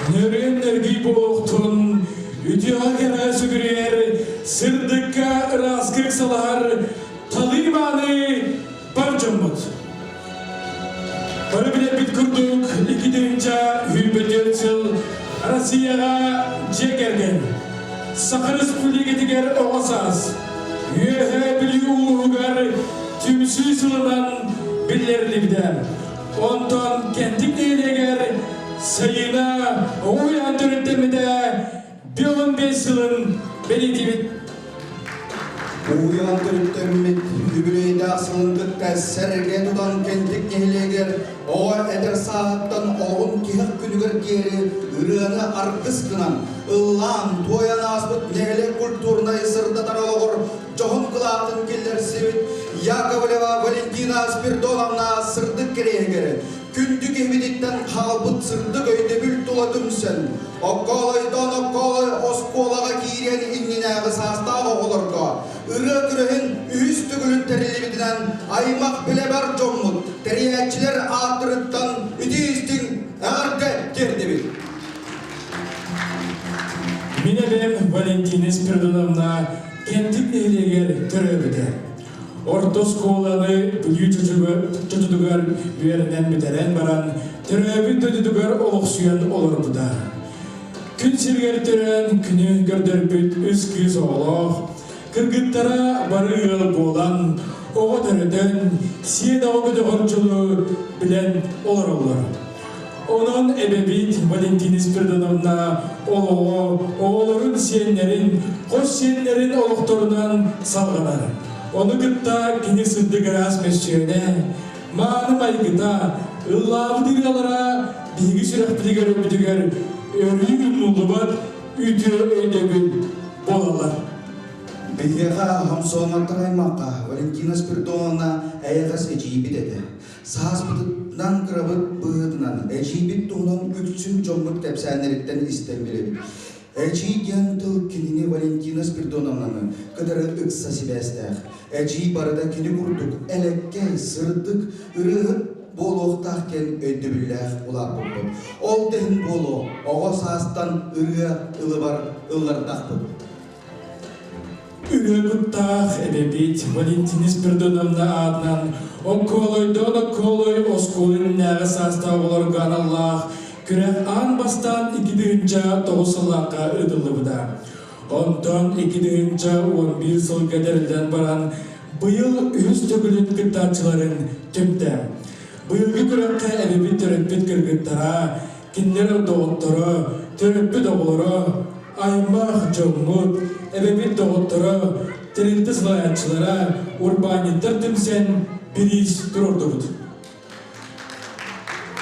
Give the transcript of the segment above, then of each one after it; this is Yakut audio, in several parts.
Нөрүөн нөргүй буолуохтун, үтүөҕэ кэрэҕэ сүгүрүйэр, сырдыкка ырааска ыксалаһар талыы-мааны бар дьоммут. Бары билэрбит курдук, 2024 сыл Россияҕа дьиэ кэргэн, Саха Республикатыгар оҕо саас, Үөһээ Бүлүү улууһугар түмсүү сылынан биллэриллибитэ. Онтон Кэнтик нэһилиэгэр Сайыына уһуйаан төрүттэммитэ 15 сылын бэлиэтиибит. Уһуйаан төрүттэммит үбүлүөйдээх сылын кытта сэргэ тутан Кэнтик нэһилиэгэр оҕо эдэр сааһыттан олоҕун тиһэх күнүгэр диэри ырыаны аргыс гынан, ыллаан, туойан ааспыт нэһилиэк культурнай сырдатар олоҕор дьоһун кылаатын киллэрсибит Яковлева Валентина Спиридоновна сырдык кэриэһигэр күндү киһибититтэн хаалбыт сырдык өйдөбүл тула түмсэн, Оккоолойдоон Оккоолой оскуолаҕа киириэн иннинээҕи саастаах оҕолорго ырыа күрэһин үһүс төгүлүн тэриллибитинэн аймах билэ бар дьоммут, тэрийээччилэр ааттарыттан итии-истиҥ эҕэрдэ тиэрдибит. Мин эбэм Валентина Спиридоновна Кэнтик нэһилиэгэр төрөөбүтэ. Орто оскуоланы Бүлүү чочутугар үөрэнэн бүтэрэн баран, төрөөбүт дойдутугар олохсуйан олорбута. Күн сиригэр төрөөн күнү көрдөрбүт үс кыыс оҕолоох, кыргыттара бары ыал буолан, оҕо төрөтөн, сиэн оҕо көтөҕөр дьолу билэн олороллор. Онон эбэбит Валентина Спиридоновна олоҕо оҕолорун сиэннэрин, хос сиэннэрин олохторунан салҕанар. Ону кытта кини сырдык ыраас мөссүөнэ, мааны майгыта, ыллаабыт ырыалара биһиги сүрэхпитигэр өйбүтүгэр өрүү умнуллубат үтүө өйдөбүл буолаллар. Биһиэхэ Хамсоновтар аймахха Валентина Спиридоновна эйэҕэс эдьиийбит этэ. Сааспытынан кырабыт быһыытынан эдьиийбит туһунан үксүн дьоммут кэпсээннэриттэн истэн билэбит. Эдьиий диэн тыл кинини Валентина Спиридоновнаны кытары ыкса сибээстээх. Эдьиий барыта кини курдук элэккэй, сырдык, ырыаһыт буолуохтаах диэн өйдөбүллээх улааппыппыт. Ол да иһин буолуо, оҕо саастан ырыа ылыбар ыллардахпыт. Ырыа куттаах эбэбит Валентина Спиридоновна аатынан Оккоолойдоон Оккоолой оскуола иннинээҕи саастаах оҕолорго аналлаах күрэх аан бастаан 2009 сыллаахха ыытыллыбыта. Онтон 2011 сылга тэриллэн баран, быйыл үһүс төгүлүн кыттааччыларын түмтэ. Быйылгы күрэххэ эбэбит төрөппүт кыргыттара, кинилэр доҕотторо, төрөппүт оҕолоро, аймах дьоммут, эбэбит доҕотторо, тэрилтэ салайааччылара, урбаанньыттар түмсэн бириис туруордубут.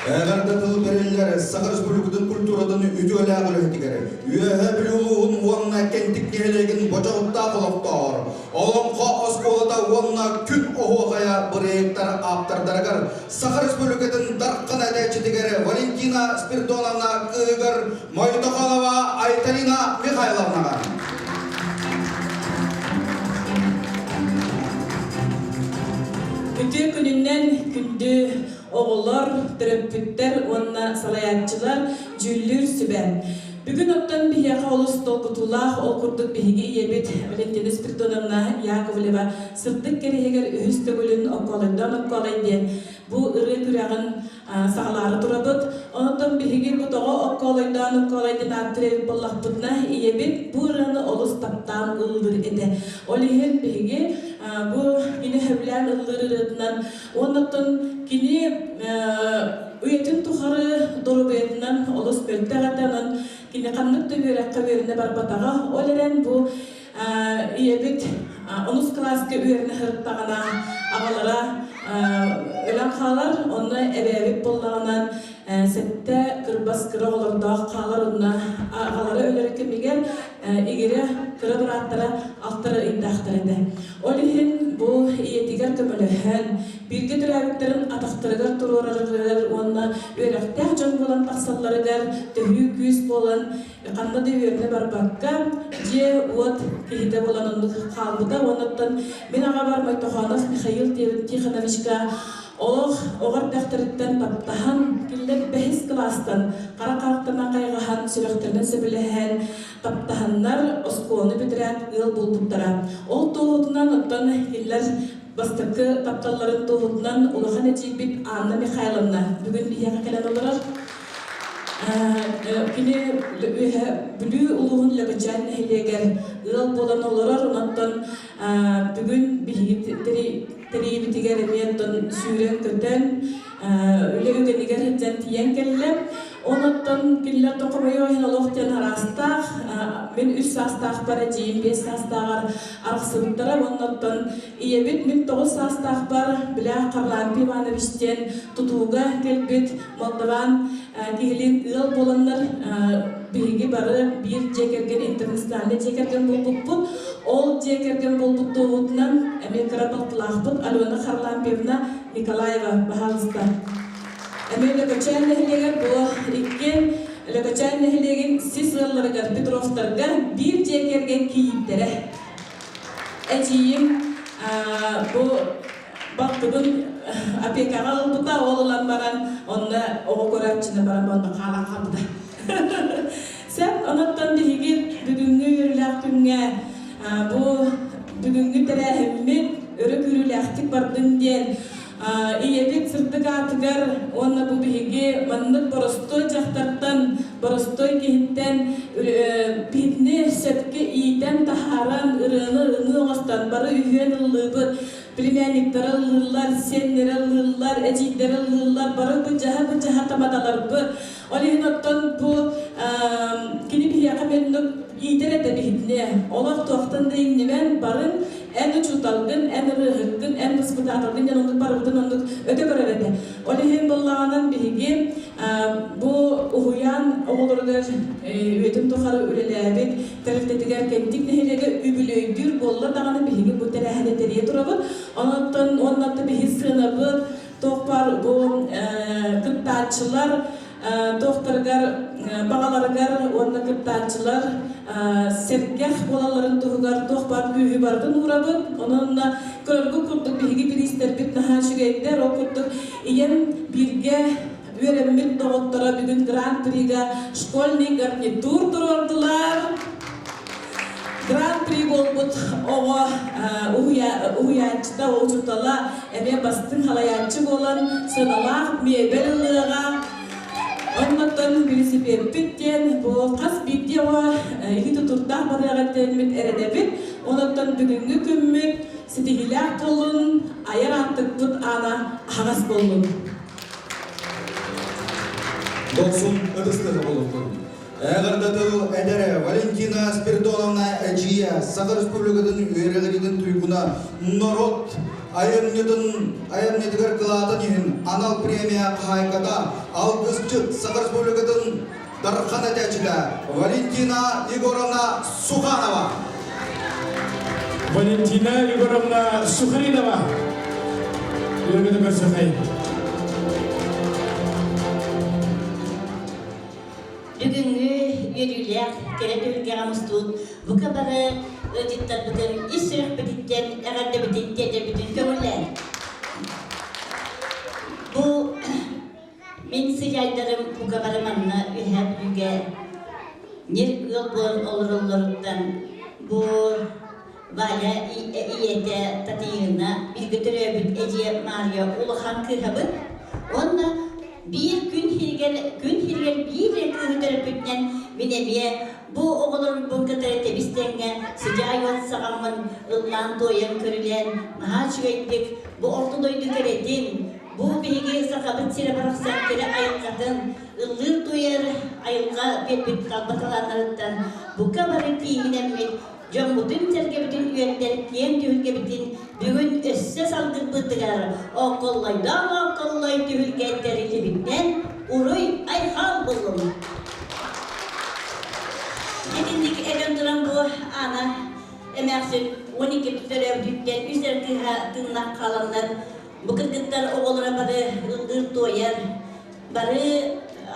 Эҕэрдэ тыл бэриллэр Саха Республикатын культуратын үтүөлээх үлэһитигэр Үөһээ Бүлүү улууһун уонна Кэнтик нэһилиэгин бочоһуттаах олохтооҕор Олоҥхо оскуолата уонна Күн оһуохайа бырайыактар ааптардарыгар Саха Республикатын Дархан этээччитигэр Валентина Спиридоновна кыыһыгар Мойтохонова Айталина Михайловнаҕа. Үтүө күнүнэн күндү оҕолор, төрөппүттэр уонна салайааччылар, дьүүллүүр сүбэ. Бүгүн оттон биһиэхэ олус долгутуулаах, ол курдук биһиги ийэбит Валентина Спиридоновна Яковлева сырдык кэриһигэр үһүс төгүлүн Оккоолойдоон Оккоолой диэн бу ырыа күрэҕин саҕалаары турабыт. Онтон биһиги бу тоҕо Оккоолойдоон Оккоолой диэн ааттыыр эбит буоллахпытына, ийэбит бу ырыаны олус таптаан ыллыыр этэ. Ол иһин биһиги бу кини сөбүлээн ыллыыр ырыатынан уонна оттон кини үйэтин тухары доруобуйатынан олус мөлтөх этэ, онон кини ханнык да үөрэххэ үөрэнэ барбатаҕа. Ол эрэн бу ийэбит онус кылааска үөрэнэ сырыттаҕына аҕалара өлөн хаалар, онно эбээбит буоллаҕынан сэттэ кырбас кыра оҕолордоох хаалар, онно аҕалара өлөр кэмигэр игирэ кыра бырааттара алтара ыйдаахтар этэ. Ол иһин бу ийэтигэр көмөлөһөн, бииргэ төрөөбүттэрин атахтарыгар туруорарыгар уонна үөрэхтээх дьон буолан тахсалларыгар төһүү күүс буолан ханна да үөрэнэ барбакка, дьиэ-уот киһитэ буолан оннук хаалбыта. Уоннаттан мин аҕабар Мойтохонов Михаил Тихоновичка олох оҕо эрдэхтэриттэн таптаһан, кинилэр бэһис кылаастан хара хаахтана хайҕаһан, сүрэхтэринэн сөбүлэһэн, таптаһаннар оскуоланы бүтэрээт ыал буолбуттара. Ол туоһутунан оттон кинилэр бастакы тапталларын туоһутунан улахан эдьиийбит Анна Михайловна бүгүн биһиэхэ кэлэн олорор. Кини Үөһээ Бүлүү улууһун Лөкөчөөн нэһилиэгэр ыал буолан олорор. Онтон бүгүн биһиги тэрийибитигэр эмиэ оттон сүүрэн-көтөн, үлэ үгэнигэр сылдьан тиийэн кэллэ. Онуттан кинилэр тохомойо иһин олох диэн араастаах. Мин үс саастаахпар, эдьиийим биэс саастааҕар арахсыбыттара. Оннуттан ийэбит мин 9 саастаахпар Билээх Харлампий Иванович диэн тутууга кэлбит молдаван киһилиин ыал буоланнар биһиги бары биир дьиэ кэргэн интернациональнай дьиэ кэргэн буолбуппут. Ол дьиэ кэргэн буолбут туоһутунан эмиэ кыра балтылаахпыт Алена Харлампьевна Николаева, баһаалыста. Эмиэ Лөкөчөөн нэһилиэгэр бу иккиэн Лөкөчөөн нэһилиэгин сис ыалларыгар Петровтарга биир дьиэ кэргэн кийииттэрэ. Эдьиийим бу балтыбын опекаҕа ылбыта, ол ылан баран онно оҕо көрөөччүнэ баран онно хаалан хаалбыта. Сөп, онуттан биһиги бүгүҥҥү үөрүүлээх күҥҥэ бу бүгүҥҥү тэрээһиммит өрө күүрүүлээхтик бардын диэн Ийэбит сырдык аатыгар уонна бу биһиги маннык боростуой дьахтартан, боростуой киһиттэн биһигини сөпкө иитэн таһааран, ырыаны ымыы оҥостон бары үһүөн ыллыыбыт. Племянниктара ыллыыллар, сиэннэрэ ыллыыллар, эдьиийдэрэ ыллыыллар, бары быдьаһа-быдьаһа тамадаларбыт. Ол иһин оттон бу кини биһиэхэ маннык иитэр этэ биһигини. Олох туохтан да иҥнибэн барын эн учууталгын, эн ырыаһыккын, эн баспытааталгын диэн оннук барыбытын оннук өтө көрөр этэ. Ол иһин буоллаҕынан биһиги бу уһуйаан оҕолоругар үйэтин тухары үлэлээбит тэрилтэтигэр Кэнтик нэһилиэгэ үбүлүөйдүүр буолла даҕаны биһиги бу тэрээһини тэрийэ турабыт. Онон уонна биһи сыанабыт туох баар бу кыттааччылар туохтарыгар баҕаларыгар уонна кыттааччылар сэргэх буолалларын туһугар туох баар күүһү барытын уурабыт. Онон көрөргүт курдук биһиги бириистэрбит наһаа үчүгэйдэр. Ол курдук ийэм бииргэ үөрэммит доҕотторо бүгүн Гран-прига школьный гарнитур туруордулар. Гран-при буолбут оҕо уһуйааччыта, учуутала эмиэ бастыҥ халайааччы буолан сыаналаах миэбэл ылыаҕа. Оннуттан велосипедпит диэн бу хас биирдии оҕо илии тутурдаах барыаҕа диэммит эрэнэбит. Онуттан бүгүҥҥү күммүт ситиһиилээх буоллун, айар аартыкпыт аана аһаҕас буоллун. Дохсун ытыстыга буолуохтун. Эҕэрдэ тыл эдэрэ Валентина Спиридоновна Эдьиийэ Саха Республикатын үөрэҕириитин туйгуна норуот айымньытын айымньытыгар кылаатын иһин анал премия хаһаайката алгысчыт Саха Республикатын Дархан этээччитэ Валентина Егоровна Суханова. Валентина Егоровна Сухаринова. Үөргөтө көрсөхэй. Бүгүҥҥү үөрүүлээх кэрэ түһүлгэҕэ мустубут бука бары ыалдьыттарбытын ис сүрэхпититтэн эҕэрдэбитин тиэрдэбитин көҥүллээн. Бу мин сыдьаайдарым бука бары манна Үөһээ Бүлүүгэ ньир ыал буолан олороллоруттан бу Валя ийэтэ Татьяна бииргэ төрөөбүт эдьиийэ Мария улахан кыыһабыт уонна биир күн иһигэр күн иһигэр биир эрэ кыыһы төрөппүтүнэн мин эмиэ бу оҕолорбун кытары тэбис-тэҥҥэ сыдьаай уот саҕаммын ыллаан-туойан көрүлээн наһаа үчүгэйдик бу орто дойду кэрэтин бу биһиги Сахабыт сирэ барахсан кэрэ айылҕатын ыллыыр-туойар айылҕа биэрбит талба талааннарыттан бука бары тииһинэммит Дьоммутун-сэргэбитин үөрдэр киэҥ түһүлгэбитин бүгүн өссө салгырбытыгар оокколлойдоох оокколлой түһүлгэ тэриллибитинэн уруй-айхал буоллун! Итинник этэн туран бу Аана эмээхсин 12 төрөөбүтүттэн үс эр кыыһа тыыннаах хааланнар бу кыргыттар оҕолоро бары ыллыыр-туойар бары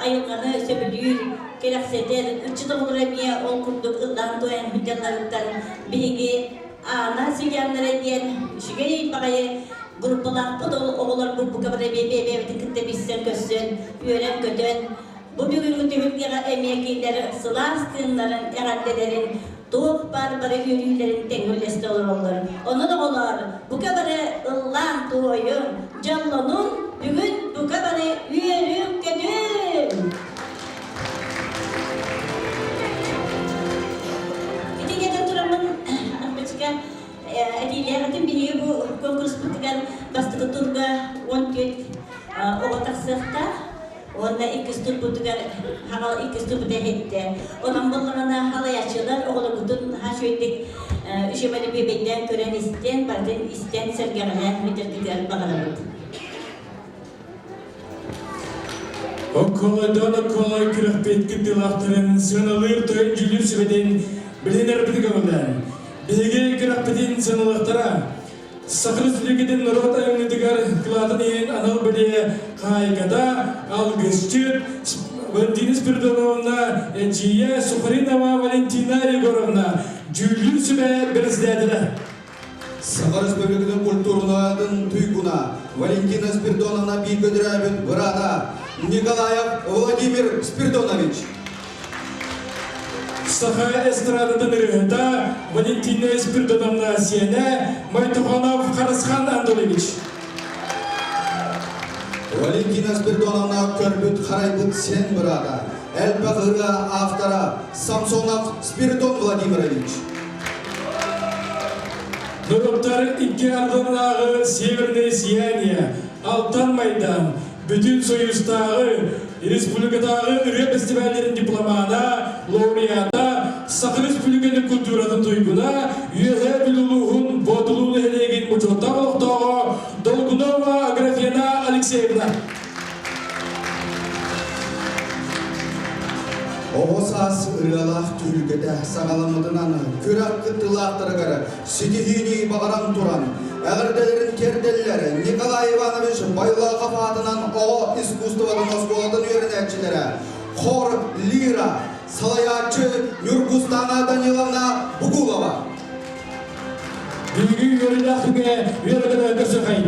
айылҕаны сөбүлүүр, кэрэхсэтэр, ыччат оҕолоро эмиэ ол курдук ыллаан-туойан сылдьалларыттан биһиги Аана Сидяннара диэн үчүгэй баҕайы группалаахпыт ол оҕолорбут бука бары бэйэ-бэйэбитин кытта билсэн-көрсөн, үөрэн-көтөн бу бүгүҥҥү түһүлгэ түһүлгэҕэ эмиэ кинилэр сылаас тыыннарын, эҕэрдэлэрин, туох баар бары үөрүүлэрин тэҥҥэ үллэстэ олороллор. Онон оҕолоор, бука бары ыллаан туойуҥ, дьоллонуҥ, бүгүн бука бары үөрүҥ-көтүҥ! Ити диэтэн тураммын, Арбачка, этиилээх этим биһиги бу конкурспутугар бастакы турга 14 оҕо тахсыахтаах уонна иккис турбутугар хаҥал иккис турбута иһиттэ. Онон буоллаҕына халайааччылар оҕолоргутун наһаа үчүгэйдик үчүгэйдик бүөбэйдээн көрөн истэн, барытын истэн сэргэҕэлээн бүтэргитигэр баҕарабыт. Окколойдон окколой күрэхпит кыттыылаахтарын сыаналыыр тойон дьүүллүүр сүбэтин билинэрбит көҥүллээн. Биһиги күрэхпитин сыаналыахтара Саха Республикатын норуот айымньытыгар кылаатын иһин анал бэлиэ хаһаайката, алгысчыт Валентина Спиридоновна эдьиийэ Сухаринова Валентина Егоровна, дьүүллүүр сүбэ бэрэссэдээтэлэ. Саха Республикатын культуратын туйгуна Валентина Спиридоновна бииргэ төрөөбүт быраата Николаев Владимир Спиридонович. Саха эстрадатын ырыаһыта Валентина Спиридоновна сиэнэ Майтуханов Харысхан Анатольевич. Валентина Спиридоновна көрбүт харайбыт сен быраата, элбэх ырыа автора Самсонов Спиридон Владимирович. Норуоттар икки ардыларынааҕы Северное сияние, Алтан Майдан, Бүтүн Союзтааҕы, республикатааҕы ырыа фестивалларын дипломана, лауреата, Саха Республикатын культуратын туйгуна, Үөһээ Бүлүү улууһун Боотулуу нэһилиэгин бочуоттаах олохтооҕо Долгунова Аграфена Алексеевна. Оҕо саас ырыалаах түһүлгэтэ саҕаламмытынан күрэх кыттыылаахтарыгар ситиһиини баҕаран туран, эҕэрдэлэрин тиэрдэллэр Николай Иванович Байлахов аатынан оҕо искусствотын оскуолатын үөрэнээччилэрэ хор Лира, салайааччы Ньургустана Даниловна Бугулова. Бүгүн үөрүүлээх түгэ үөрэ көрсөхөй.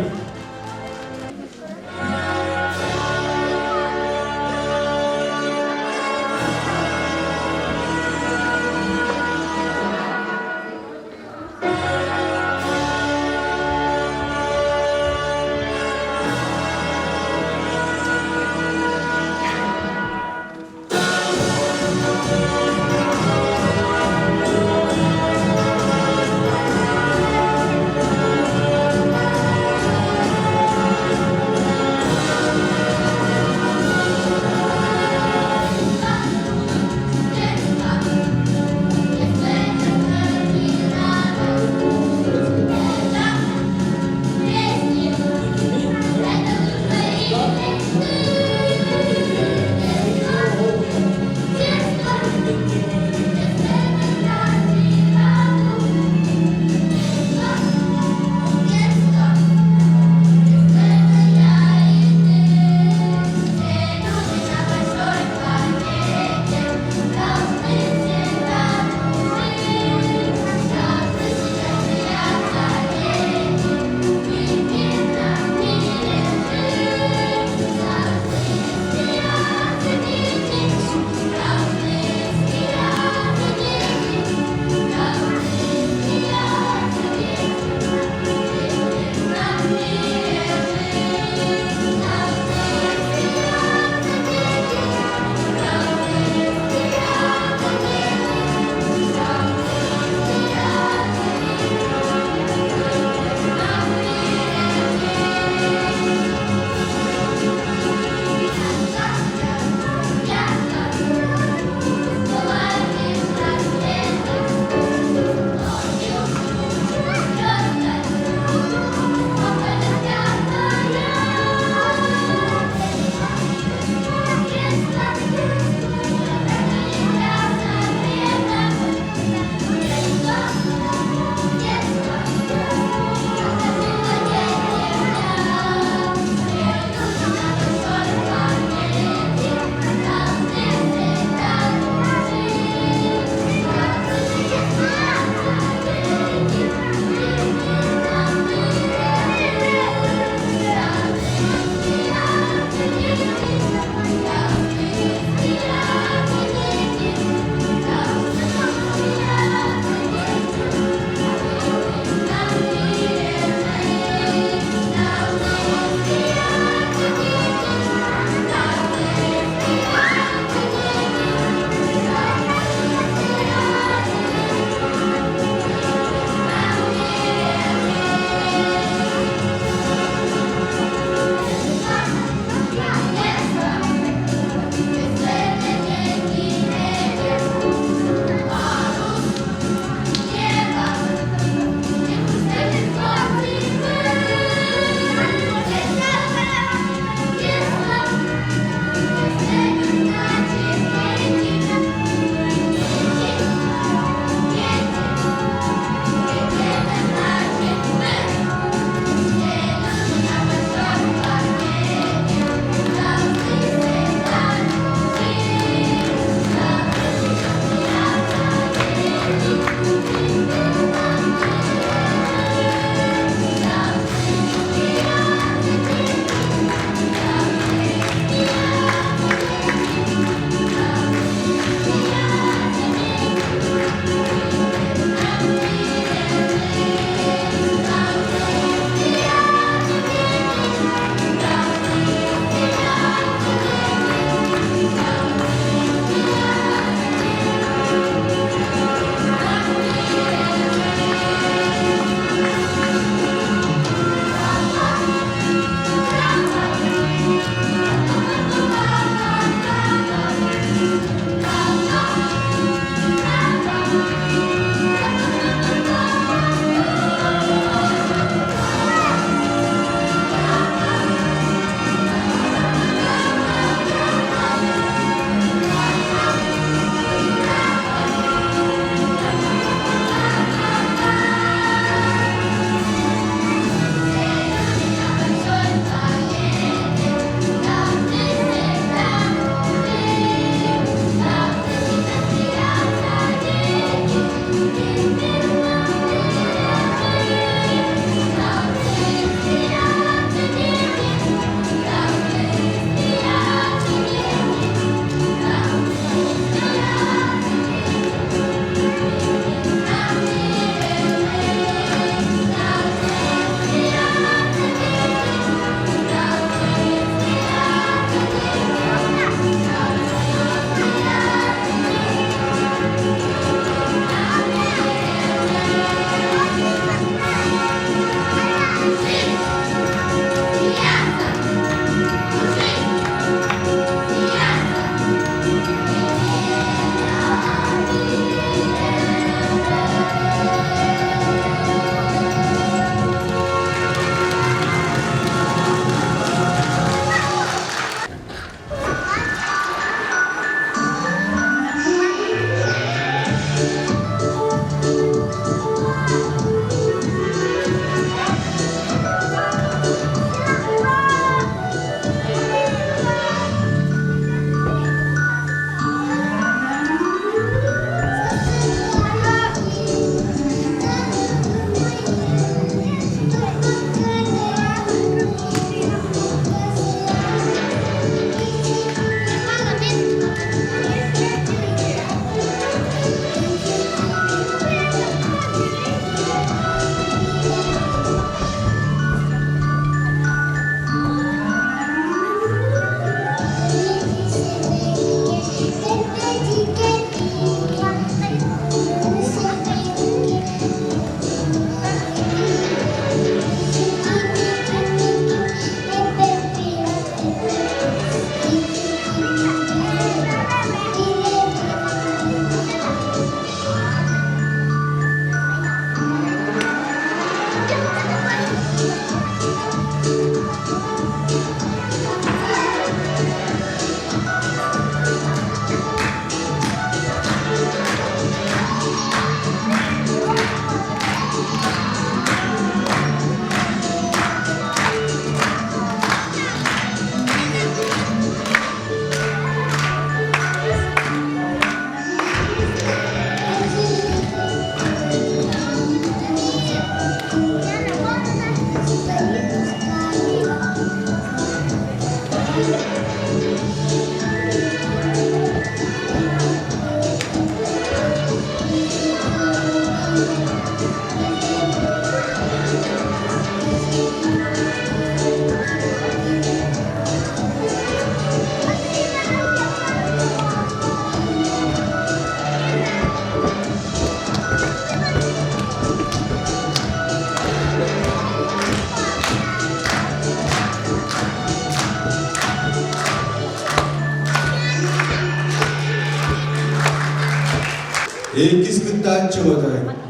Иккис кыттааччыбыт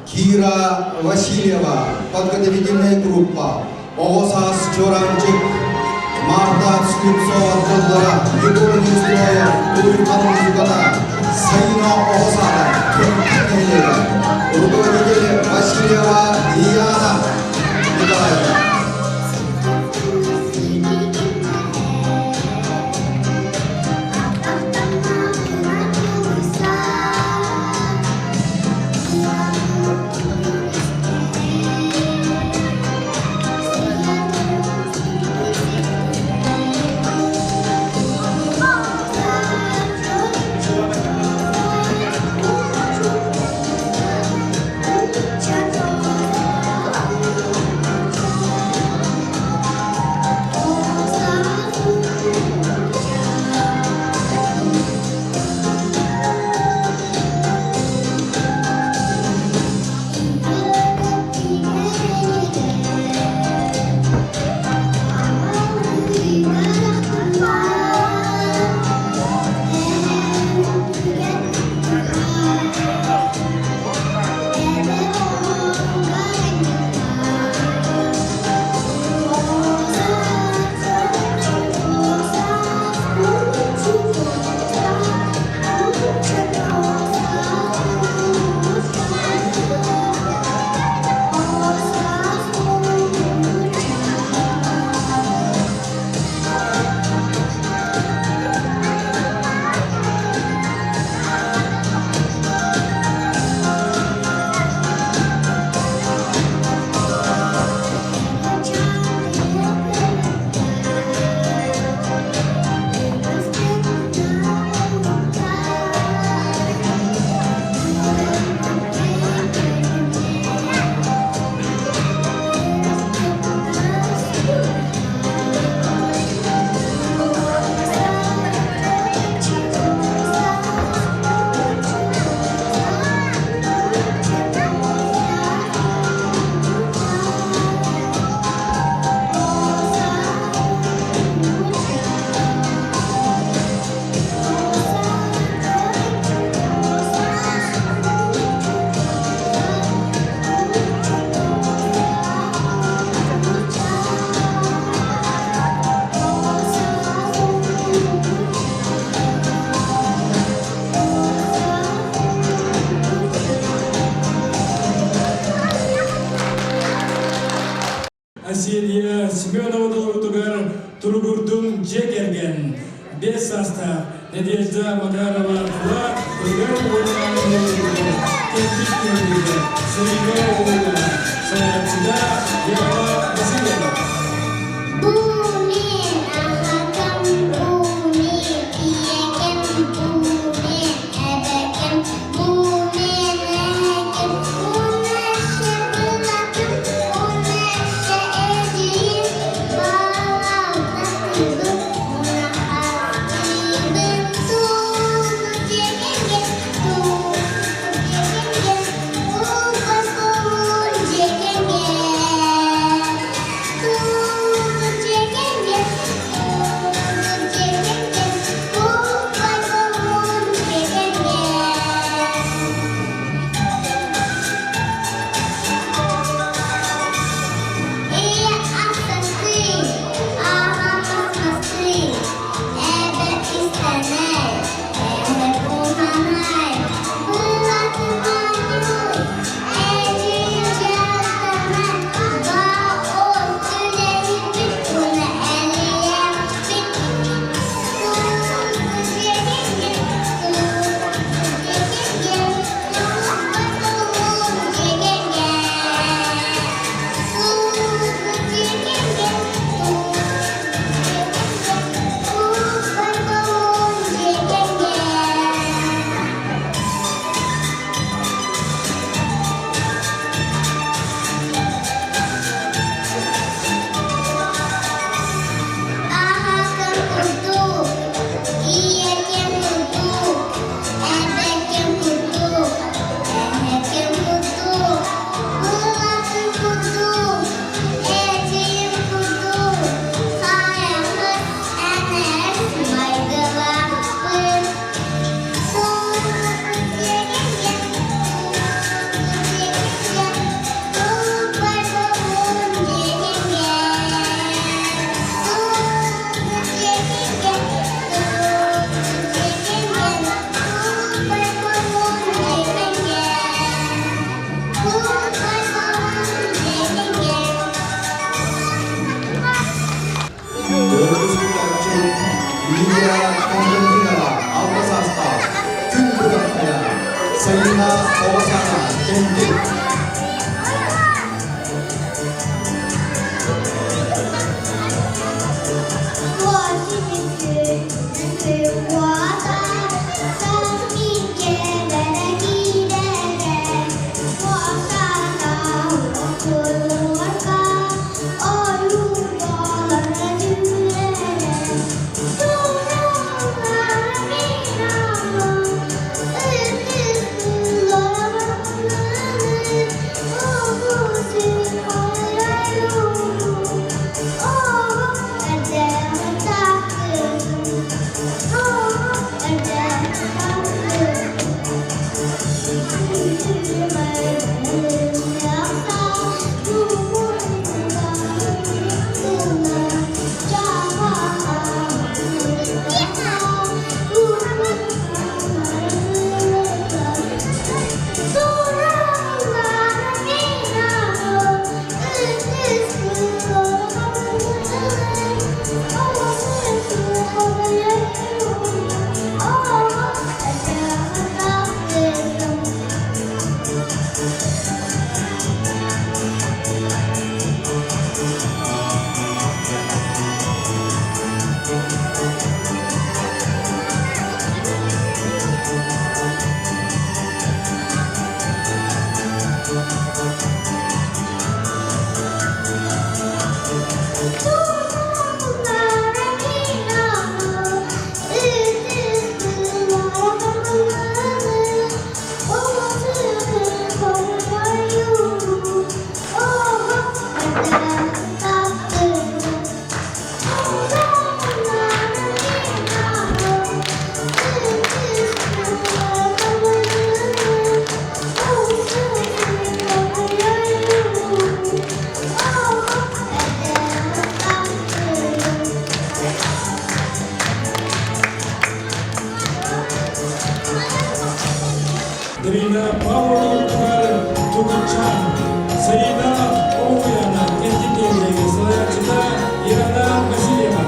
Кира Васильева, подготовительная группа, Оҕо саас Чуораанчык, Марта Слепцова тыллара, Егор Неустроев, Уйхан музыката, Сайына оҕо саада, Кэнтик нэһилиэгэ, руководитель Васильева Яна Николаевна. Асилия Семенова толорутугар туругурдун дьиэ кэргэн 5 саастаах Надежда Макарова тыла Ырыа уонна Кэнтик түһүлгэ Сырыыга оҕолоро салайааччыта Ева Васильева. Бу мин аҕакам, бу мин ийэкэм, бу мин эбэкэм, бу мин эһэкэм, уонна былатым, уонна эдьиийим, балалтатыбын, уонна хастыыбын, тугу дьиэкэнгэ, тугу дьиэкэнгэ, улбаспын дьиэкэнгэ. Сайыына оҕо саана Кэнтик. Дарина Павловна Тугачан, Саида Оуяна, Кентикеллеги, салайааччыта Яна Васильева.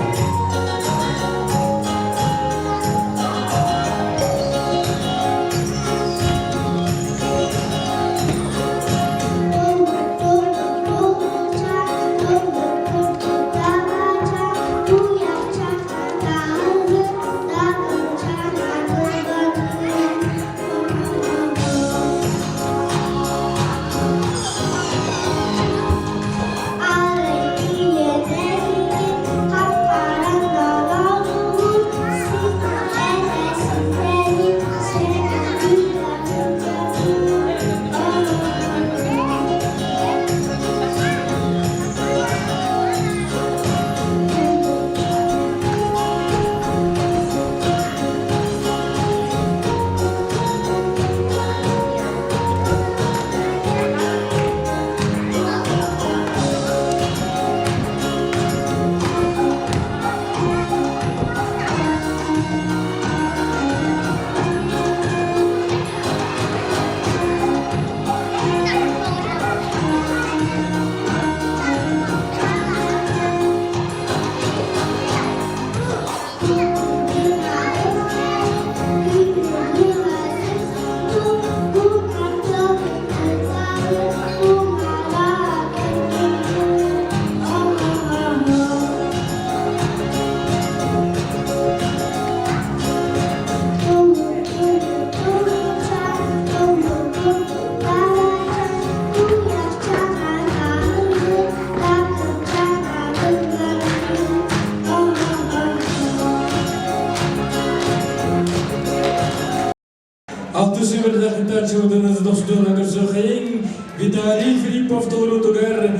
Алтыс үбүрдэхтааччыбытын достуна көрсөхейин Виталий Филиппов толорутугар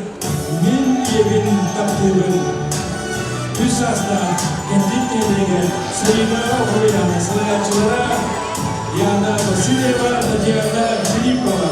Мин ийэбин таптыыбын. Үс саастаах Кэнтик нэһилиэгэр Саина Охояна салайааччылара Яна Васильева, Татьяна Филиппова.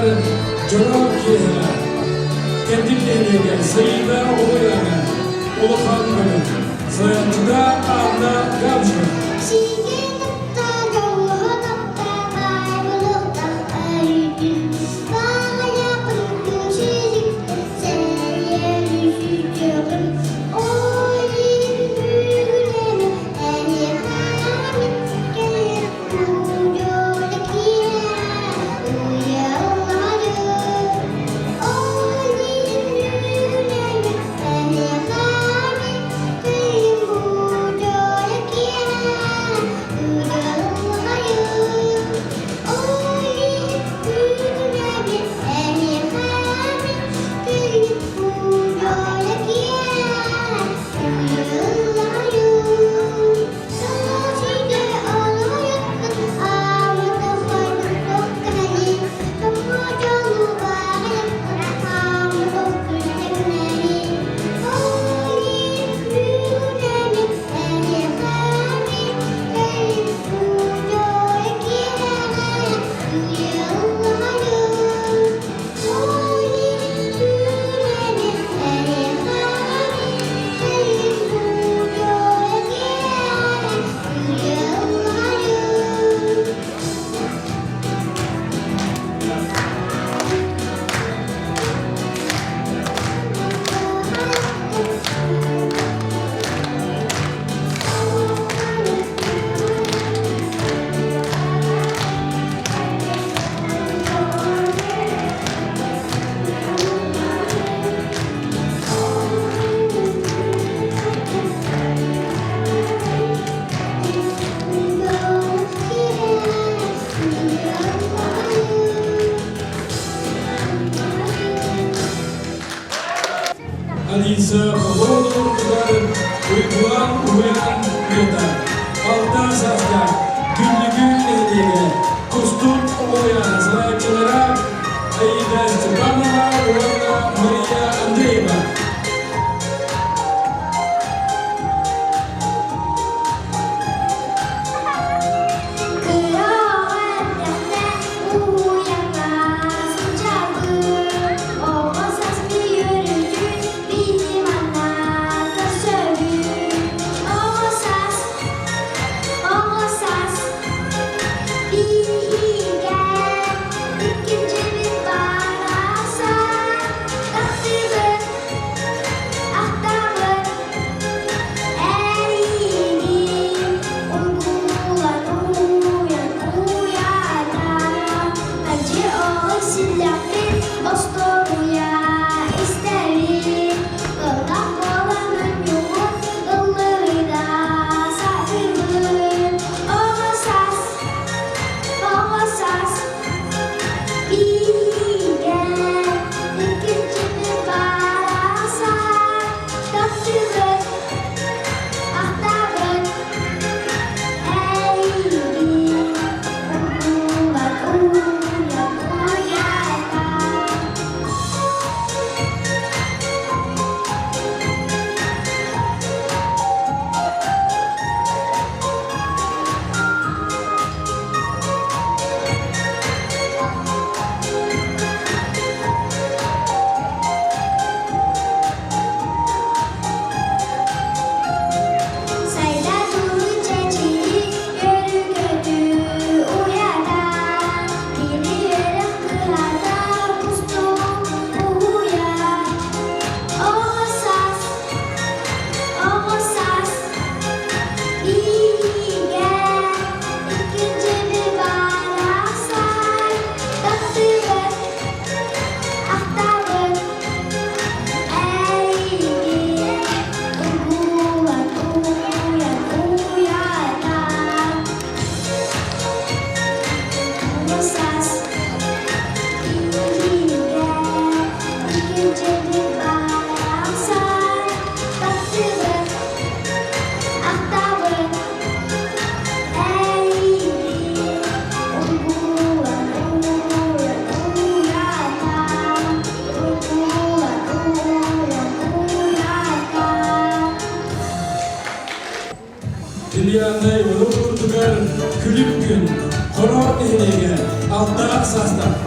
толоруутугар дьоро киэһэ Кэнтик нэһилиэгэ Саида Оҕояна улахан бөлөх салайааччыта Анна Габжина. Сиги тапта, дьоллоһо тапта, баай булуохтаах өрүүтүн. Баҕайапын күнсүзүктэн сэрийэр үсүтүөҕүм. Ой, бүгүлэни эһиэхэ мин кэлэр Thank you. Алиса Попова Уйгулан Уйан Лета Алта саастаах Күннүгү нэһилиэгэ Кустук Оҕояна салайааччылара Аида Степанова уонна Мария Андреева. Кыра эрдэхтэ уһуйаҥҥа сылдьабын, оҕо саас үөрүүтүн биһи манна көрсөбүт. Оҕо саас, оҕо саас биһигэ иккинчибит барахсан, таптыыбын, ахтабын. Эриини уйгулан уйан уйата, мэлдьи ол силлэхпин остуоруйа истэбин. Ыллах буоламмын ньугун ыллыыра сатыыбын. Оҕо саас, оҕо саас биһигэ иккинчини барахсан таптыыбын. Ахтабын эйигин уйгулар уйан уйата. Сайда туруй чэчири үөрүү-көтүү уйата, кини үөрэх кыһата кустук уһуйар. Оҕо саас, оҕо саас биһигэ иккинчини барахсан таптыыбын, ахтабын. Эйигин угулан уйан уйата Оҕо саас биһигэ иккинчибит барахсан таптыыбын, ахтабын. Эйигин угулан уйан уйата Угулан уйан уйата Ильяна Иванов курдугар Күлүм күн Хоро нэһилиэгэ алта саастаах.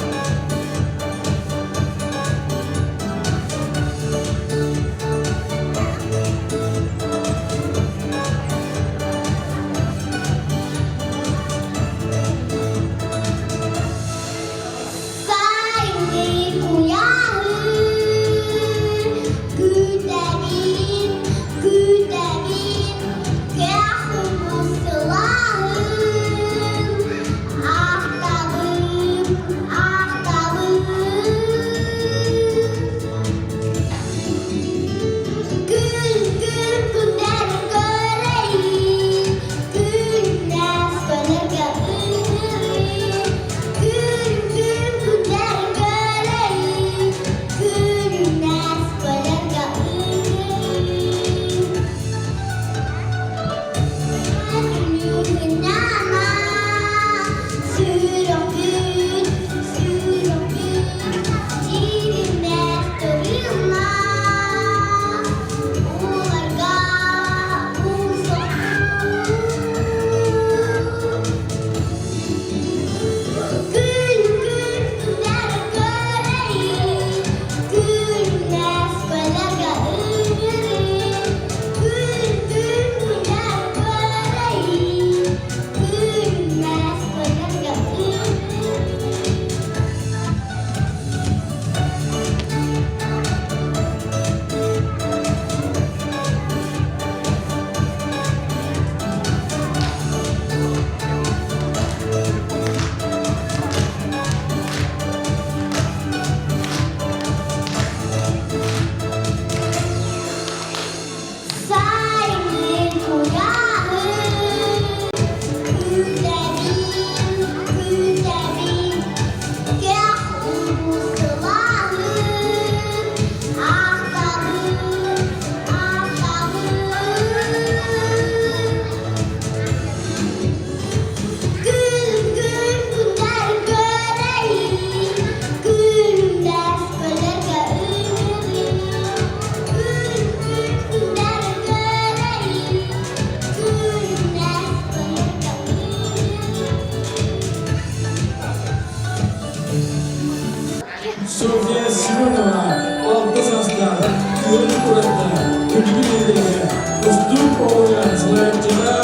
кыһын уратта, күндүгү нэһилиэгэ, Устук оҕуйан салайааччыта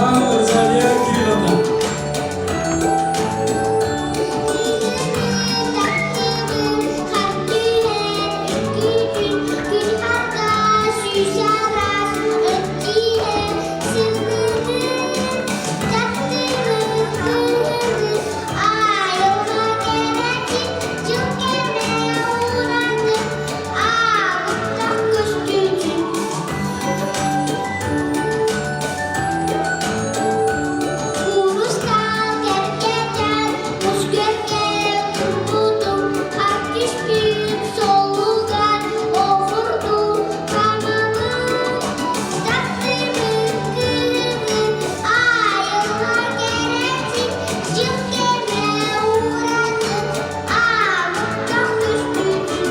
Аан Розалия Кирилловна. Курустаал кэргэтэр, мускүөргэ турбутум, артиспит солугар оҕурду хамабын, таптыыбын кыыһы, айылҕа кэрэтин, дьыл кэмэ уратын, аамыттах көстүүтүн.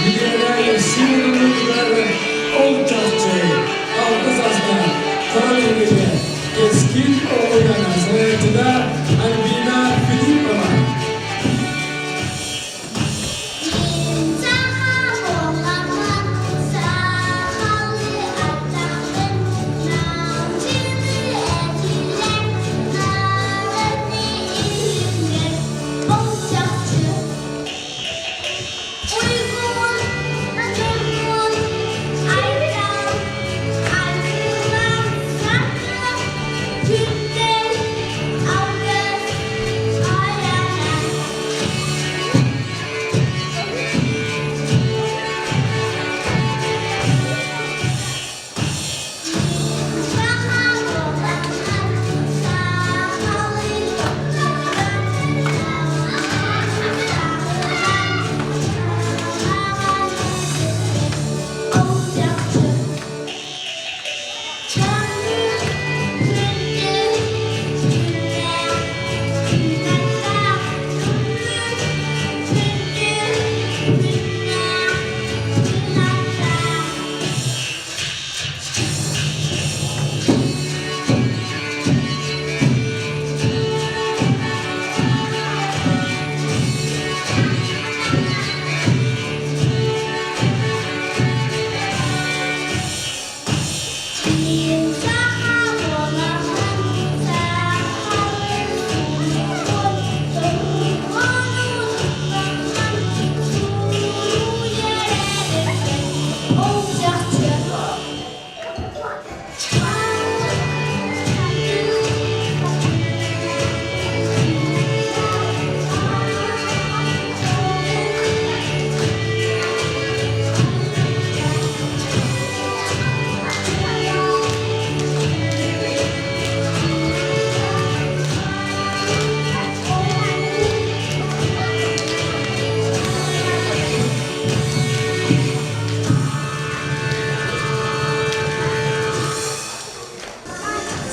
Билиэнэ Симоновнатыгар ол чахчы алта саастаах Хара нэһилиэгэ Кэскил оҕуйана салайааччыта Альбина Филиппова. Уйгун, айдан, айгылан саргы, күндэл, алгыс, айана.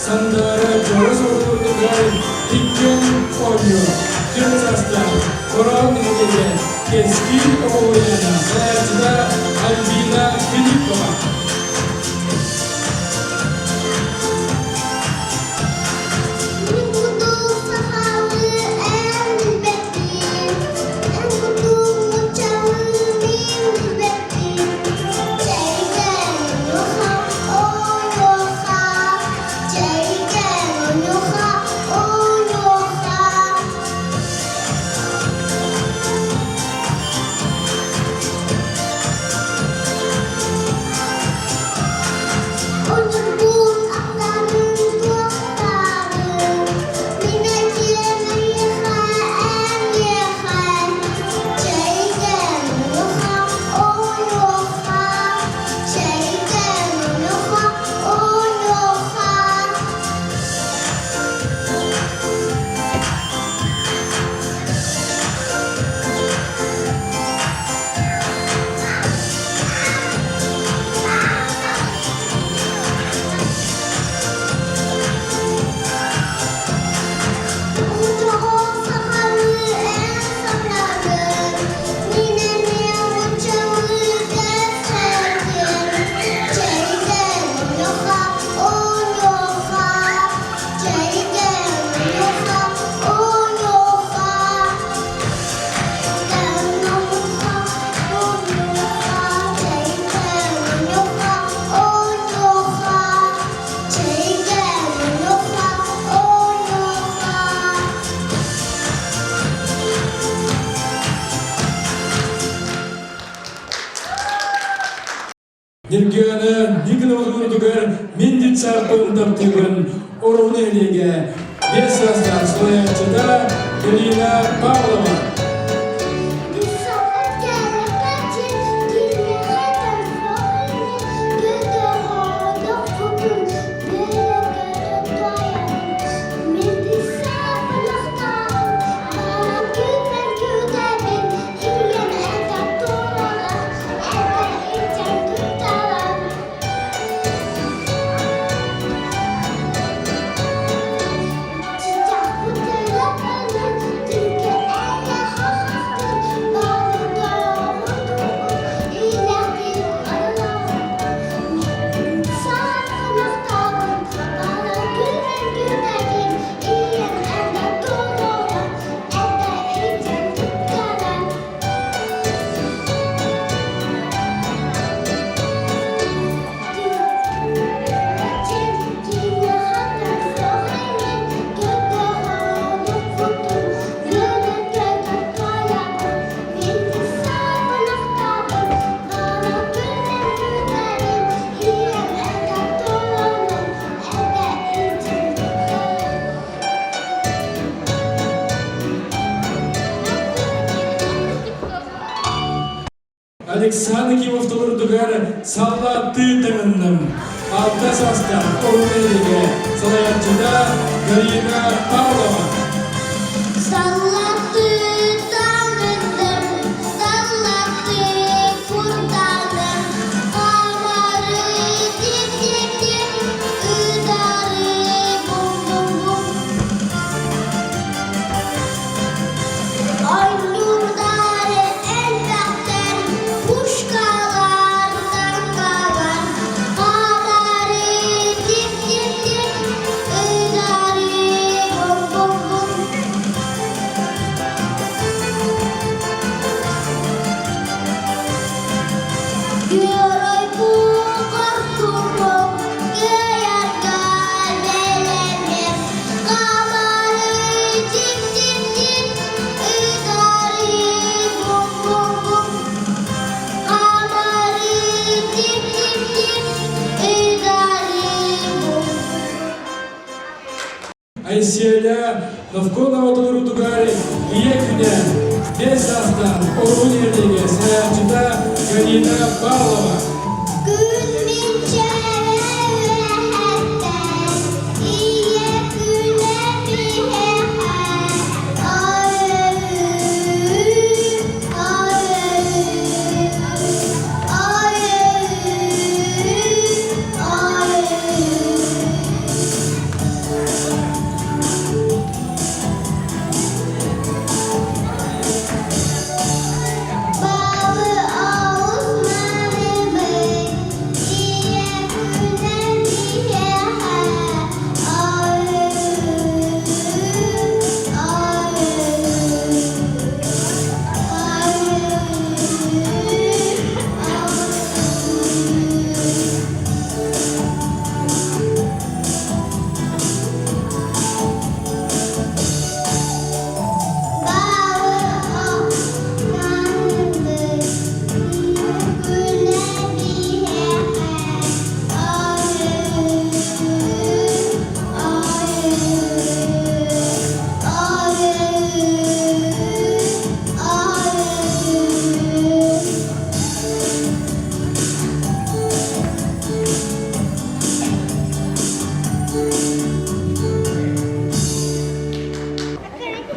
Сандаара дьоҕус ордугар иккиэн оонньуур. Түөрт саастаах Корон нэһилиэгэ Кэскил оҕуруйаана салайааччыта Альбина Филиппова. Мин кутум сахалыы эн билбэппин, эн кутум нууччалыы мин билбэппин. Чэйдэн ойуха, ойуха, чэйдэн ойуха, ойуха. Ньургуяна Никонова туруутугар мин детсадпын таптыыбын Ороһу нэһилиэгэ биэс саастаах салайааччыта Галина Павлова. Александр Кимов толордугар саллааттыы таҥынным. Алта саастаах Орун салайааччыта Галина Павлова. Саллааттыы таҥынным, саллааттыы курданым, Хамары тип-тип-тип, ыдары бум-бум-бум. Ойнуурдары элбэхтэр, пушкалар, танкалар, Хамары тип-тип-тип, ыдары бум-бум-бум. Герой куртугум, кыайарга бэлэммин, Хамары тип-тип-тип, ыдары бум-бум-бум. Хамары тип-тип-тип, ыдары бум. Айсиэля Новконова толорутугар ийэ күнэ биэс саастаах Орун нэһилиэгэ салайааччыта Галина Павлова. Күн мин чэрэ үөһэттэн, ийэ күнэ биһиэхэ, Ай-үй, ай-үй, ай-үй, ай-үй. Балы аус манымый, ийэ күнэ биһиэхэ, Ай-үй, ай-үй, ай-үй, ай-үй.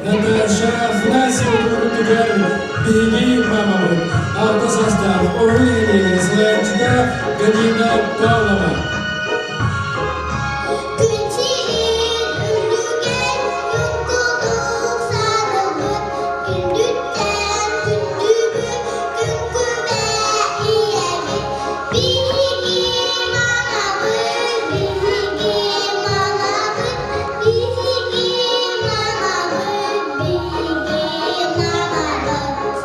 Наташа Афанасьева туруутугар биһиги мамабыт алта састаах Орун нэһилиэгэ салайааччыта Галина Павлова. Күн сирин үрдүгэр күн курдук сарылбыт, күндүттэн күндүбүт, күн күбэ ийэбит. Биһиги мамабыт, биһиги мамабыт, биһиги мамабыт, биһиги мамабыт.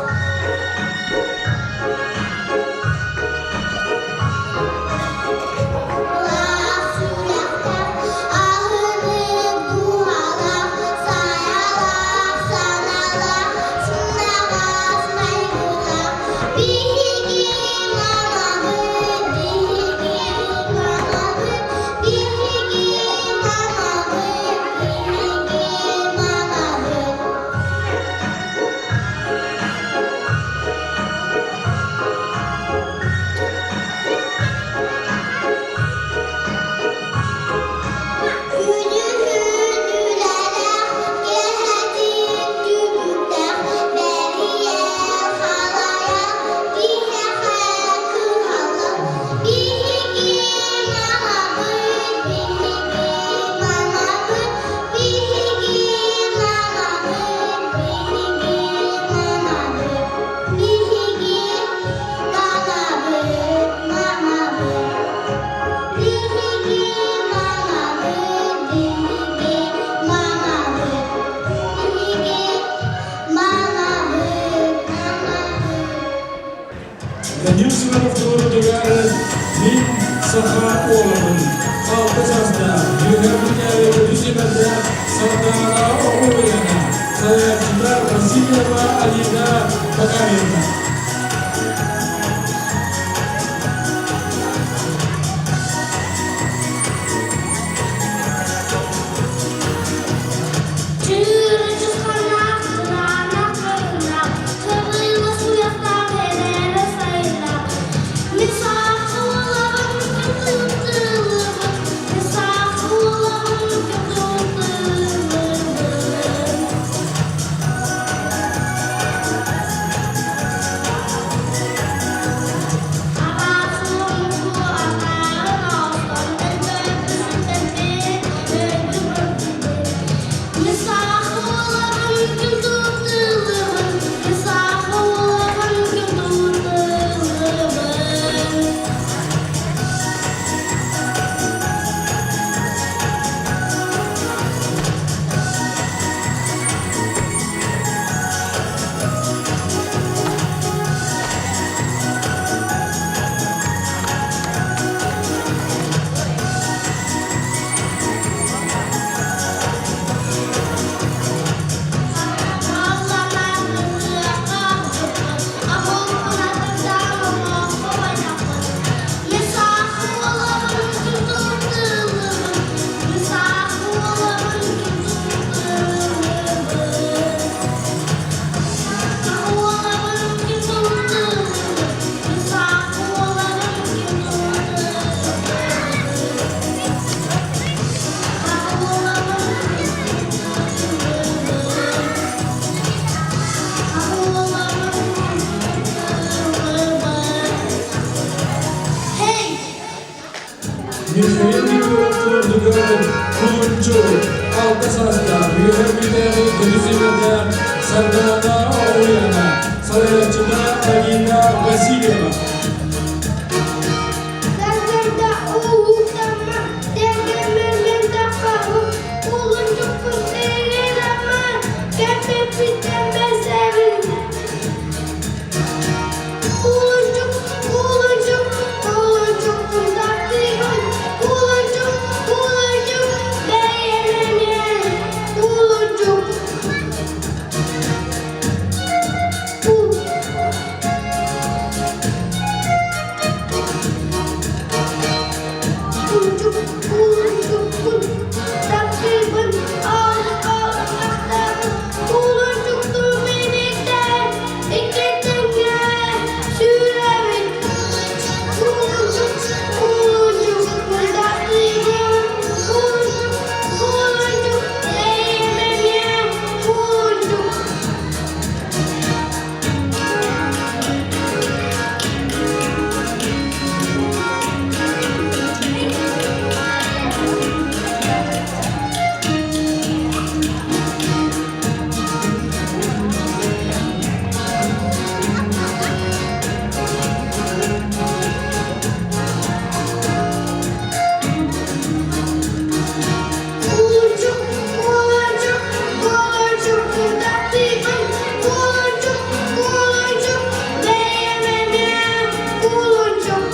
Данил Семенов туруорутугар Мин саха уолабын. Алта саастаах, үөһээ Бүлүүтээҕи көтүс сэмэрдээх Сардаана Оҕуруйана, салайааччыта Васильева Алина Макарьевна. Чыыры-чысханнаах, кылаанах кырыннаах, кырыйла суйахтаах эрээрэ сайыннаах. Мин саахы уолабын, күн тыылыбын, мин саахы уолабын, күн тыылыбын. Thank you. Hey! Михаил Егоров туруордугар Кулунчу, алта саастаах, үөһээ Бүлүүтээҕи көтүс сэмэрдээх Сардаана Оҕуруйана, салайааччыта Алина Васильева. Сарсыарда уһуктаммын, тэлгэммин таххабын, кулунчукпун тигинэммин, кэппиппиттэн бэсэбин. Кулунчук, кулунчук, кулунчукпун таптыыбын, кулунчук, кулунчук, бэйэм кулунчук. Кул. Кулунчук, кулунчукпун таптыыбын, алып-алып мақтабын, кулунчуктуу миниктэн икки тэҥҥэ сүүрэбин. Кулунчук, кулунчукпун таптыыбын, кулунчук, кулунчук, бэйэм эмиэ кулунчук. Кулунчук, кулунчук, кулунчукпун таптыыбын, кулунчук, кулунчук, бэйэм эмиэ кулунчук.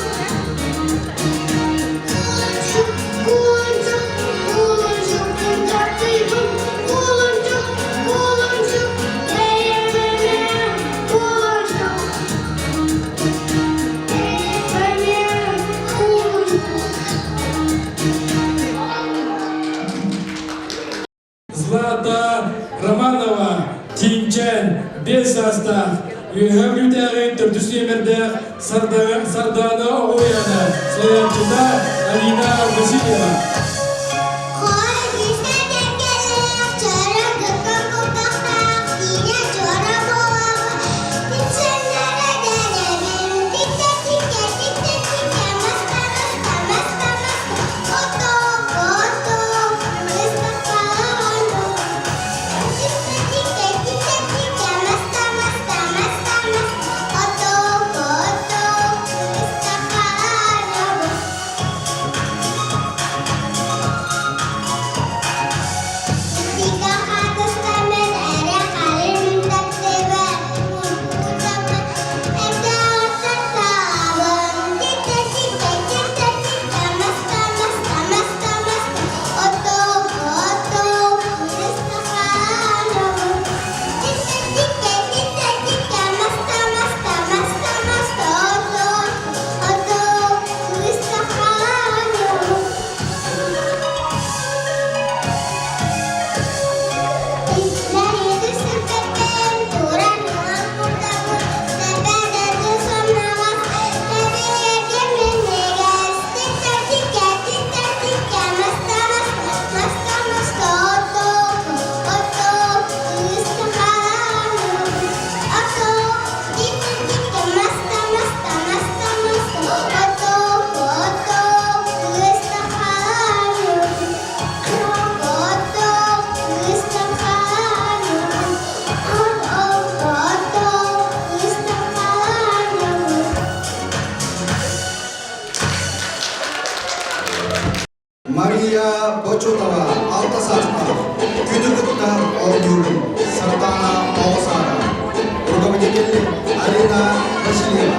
Кулунчук, кулунчук, кулунчукпун таптыыбын, кулунчук, кулунчук, бэйэм эмиэ кулунчук. Бэйэм эмиэ кулунчук. Злата Романова, Тинчэн, биэс саастаах, Үөһээ Бүлүүтээҕи төрдүс нүөмэрдээх Сардаана Оҕуйана, салайааччыта Алина Васильева. Thank you. Алта саастаах, күнү кытта оонньуубун, Сардаана оҕо саада. Руководитель Алина Васильева.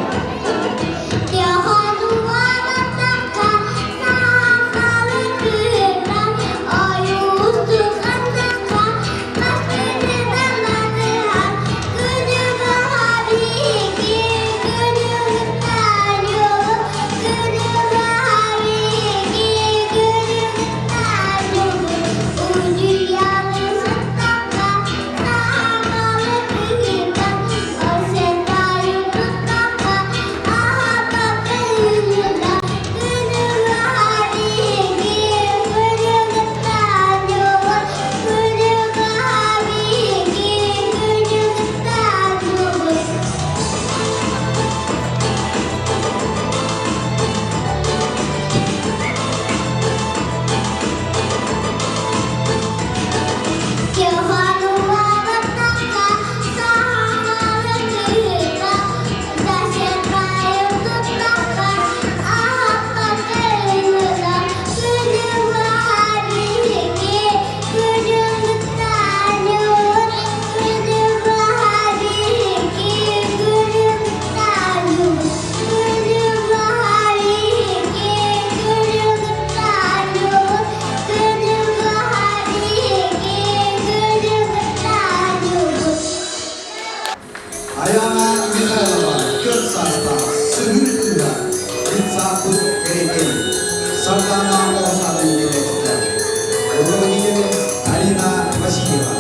Аяна Михайлова, түөрт саастаах, Сыһыы кыыһа, детсадпыт кэрэкэй, Сардаана оҕо саадын дириэктэрэ, руководитель Алина Васильева.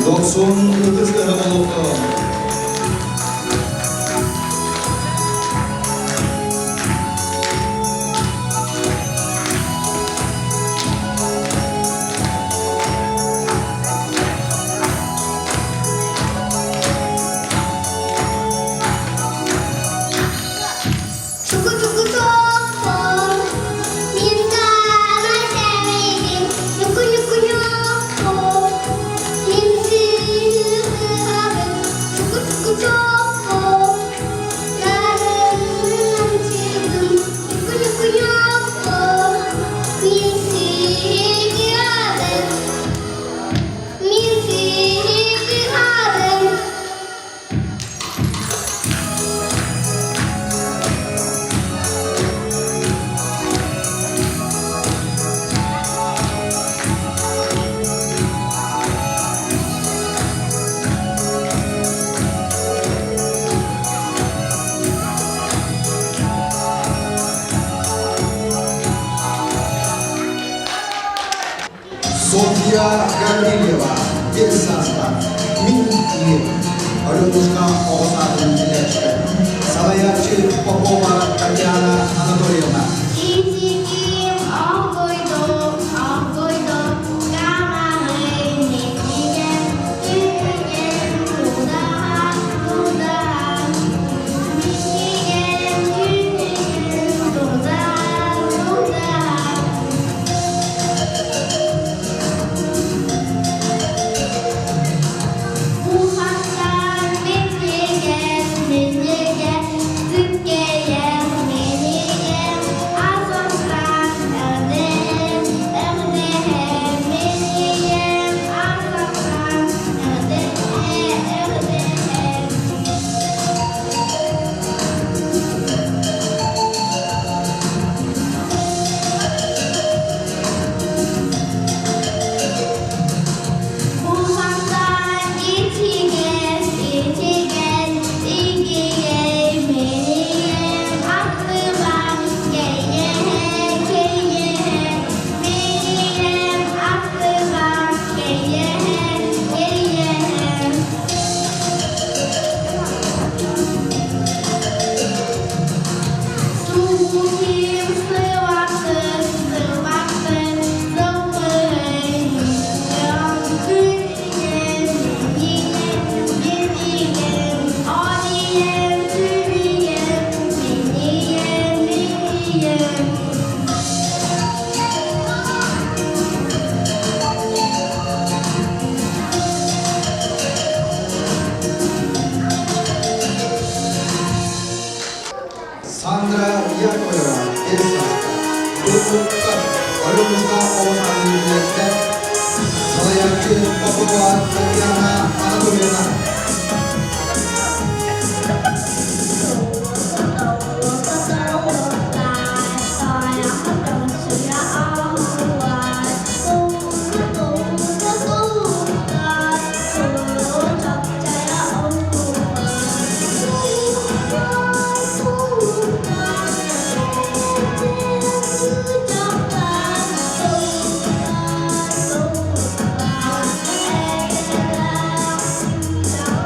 Дохсун ытыс тыаһа буолуохтун. Софья Гаврильева, биэс саастаах, мин ийэм, Аленушка оҕо саадын иитээччитэ, салайааччы Попова Татьяна Анатольевна. Итиким оҥкойдум, оҥкойдум, камаҕын минньигэс, күнүгэр туудаһа, туудаһа. Минньигэс күнүгэр туудаһа, туудаһа. Ухаттан минньигэс, минньигэс, сүккэйэн минньигэс, асастан эрдэһэн, эрдэһэн минньигэс, асастан эрдэһэн, эрдэһэн. Ухаттан итигэс, итигэс, игигэ минньигэс, аттыбар кэйиэхэ, кэйиэхэ, минньигэс, аттыбар кэйиэхэ, кэйиэхэ. Сухим сыласын, сыласын, сылпырын, күнүгэн, минньиген, минньиген, одиен, түнүген, минньиген, минньиген. Сандра Яковлева, биэс саастаах, Туркуттан, Аленушка оҕо саадын иитээччитэ, салайааччы Попова Татьяна Анатольевна. Thank you.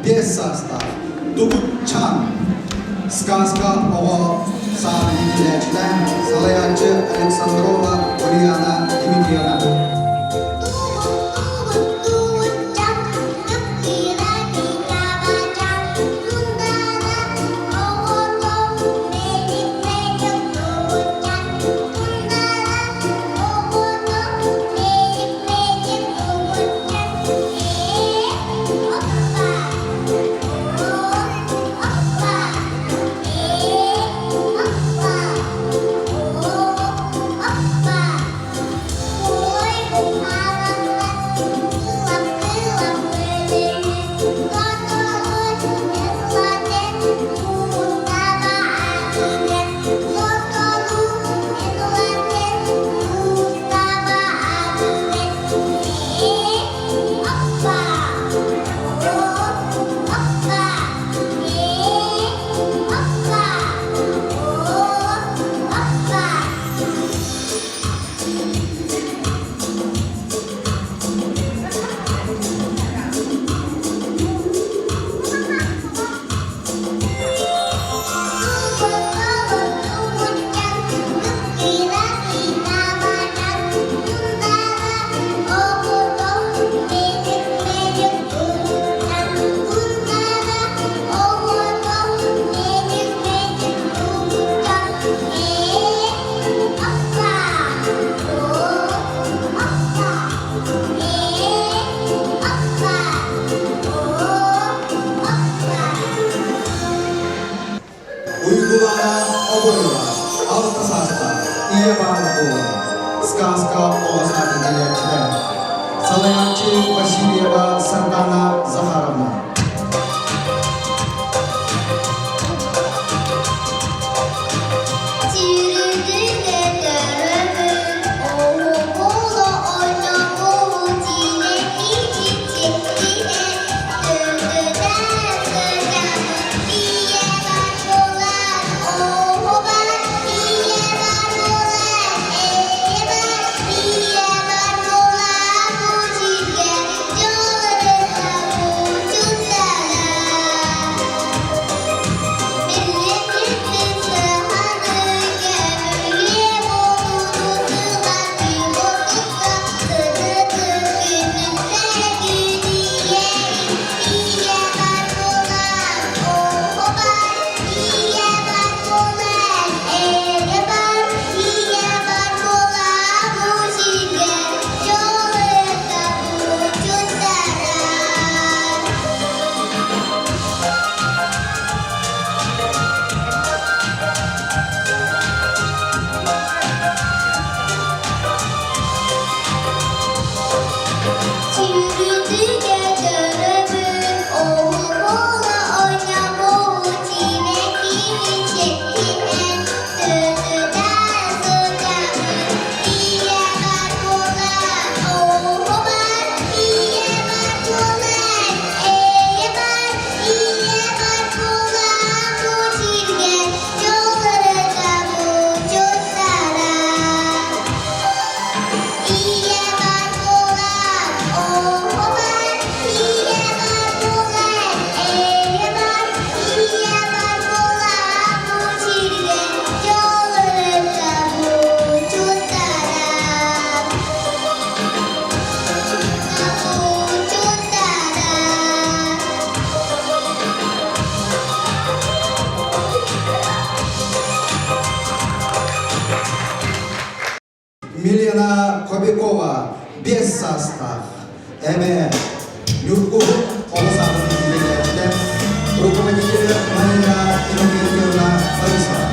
Биэс саастаах Тугутчан Сказка оҕо саадын иитиллээччитэ, салайааччы Александрова Ульяна Дмитриевна. Уйгулаана Обоева, алта саастаах, ийэ баар буолан, сказка оҕо саадын тэрийээччитэ, салайааччы Васильева Сардана Захаровна. Милена Кобякова биэс саастаах, эбээ, Ньургуһун оҕо саадын иитиллээччитэ, руководитель Марина Иннокентьевна Борисова.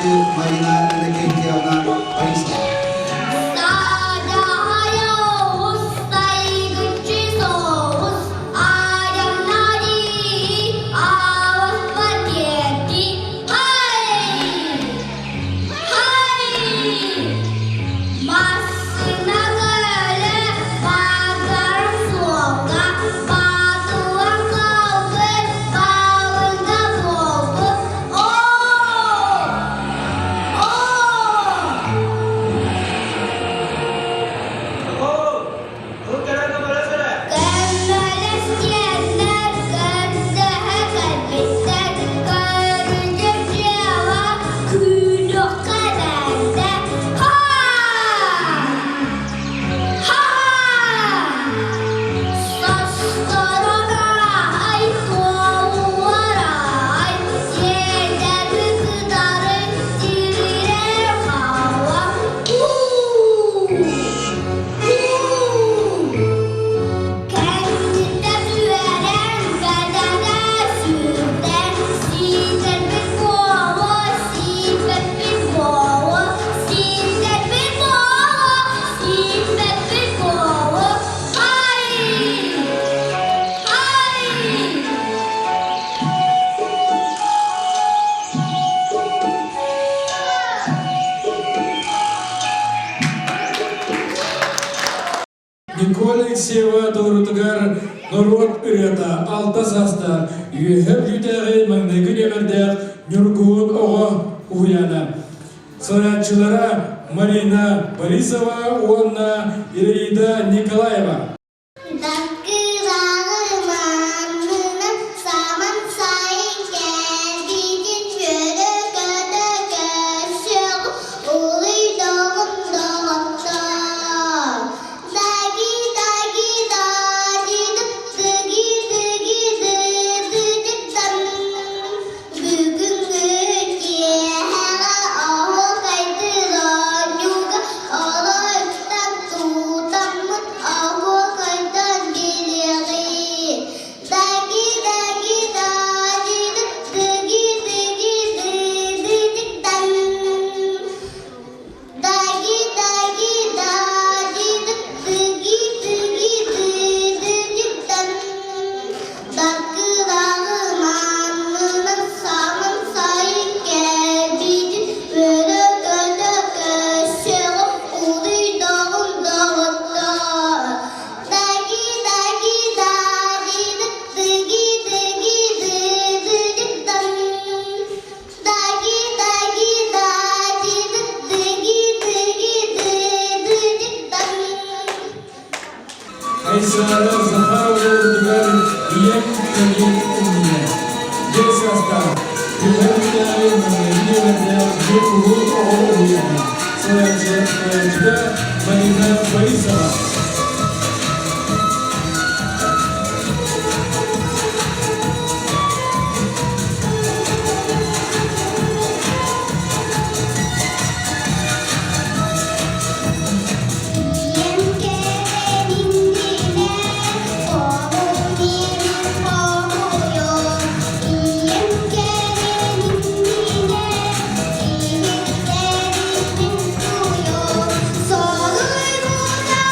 салайааччы Марина Иннокентьевна Борисова. Массыына көлө баатар суолга баатылан хаалбыт баалынга буолбут оо оо Көмөлөс диэннэр көрдөһө кэлбиттэр көрүдүр дьыала күүрүөххэ бэрдэ Ха! Ха! Состорон-ай, туолуар-ай, сиэдэри кытары тирирэр хаала. Уу! Уу! Кэнниттэн үөрэн, кэтэҕэ сүүрдэн, сиитэрбит буолуо, сииппэппит буолуо, сиитэрбит буолуо, сииппэппит буолуо. Ай! Ай! Николь Алексеева толорутугар норуот ырыата алта саастаах үөһэ бүлүүтээҕи маҥнайгы нүөмэрдээх Ньургуһун оҕо уһуйаана. Салайааччылара Марина Борисова уонна Ираида Николаева. Даккырааҕы маанынан саман сайын кэлбитин үөрэ-көтө көрсүөҕүм улуйдоҕум доҕоттоор. Даги-даги дадидым дыги-дыги дыдыдыдан Бүгүҥҥү киэһэҕэ оһуокайдыыр оонньууга оройуттан тутаммыт оһуокайдан билиэҕи. Даги-даги дадидым дыги-дыги дыдыдыдан Даги-даги дадидым дыги-дыги дыдыдыдан Дакылаҕы маанынан самын сайын кэлбитин Өрө-көтө көрсөҕүм улуйдоҕум доҕоттоор Даги-даги дадидым дыги-дыги дыдыдыдан Даги, даги, дади, дыги, дыги, ды, дан. Айсара Захарова үрдүгэр ийэм кэлиэн иннинэ дьиэ саастаах Бүлүү маҥнайгы нүөмэрдээх Ньургуһун оҕо уһуйаана салайааччы салайааччыта Марина Борисова. Ийэм кэлэн иннинэ хоһуйун хоһуйун Ийэм кэлэн иннинэ иһиттэрин туйун Солуйбута.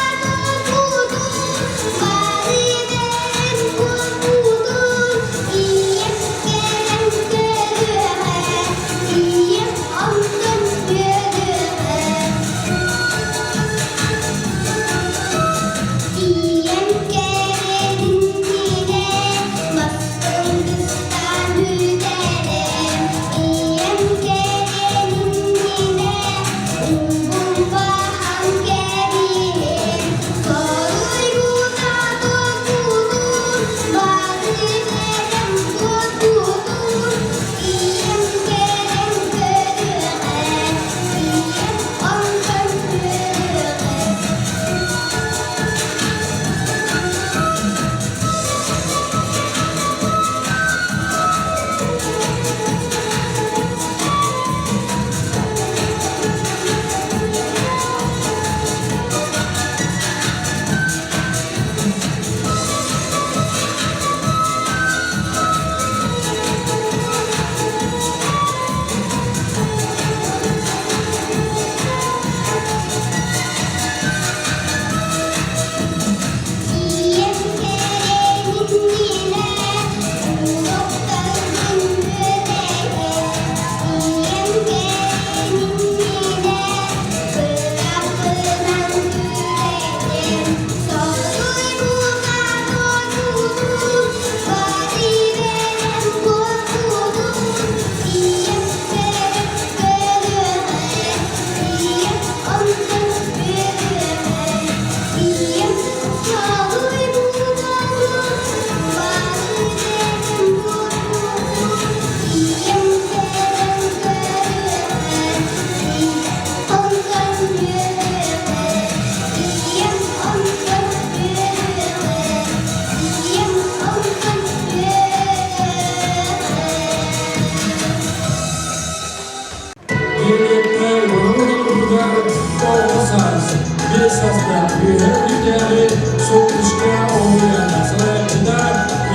саас, 5 саастаах Үөһээ Бүлүүтээҕи Солнышко уһуйаана салайааччыта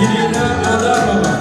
Ирина Адамова.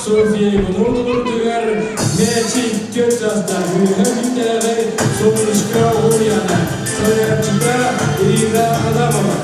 София Ивановна үрдүгэр мээчик түөрт саастаах үөһэ Бүлүүтээҕи Солнышко уһуйаана салайааччыта Ирина Адамова.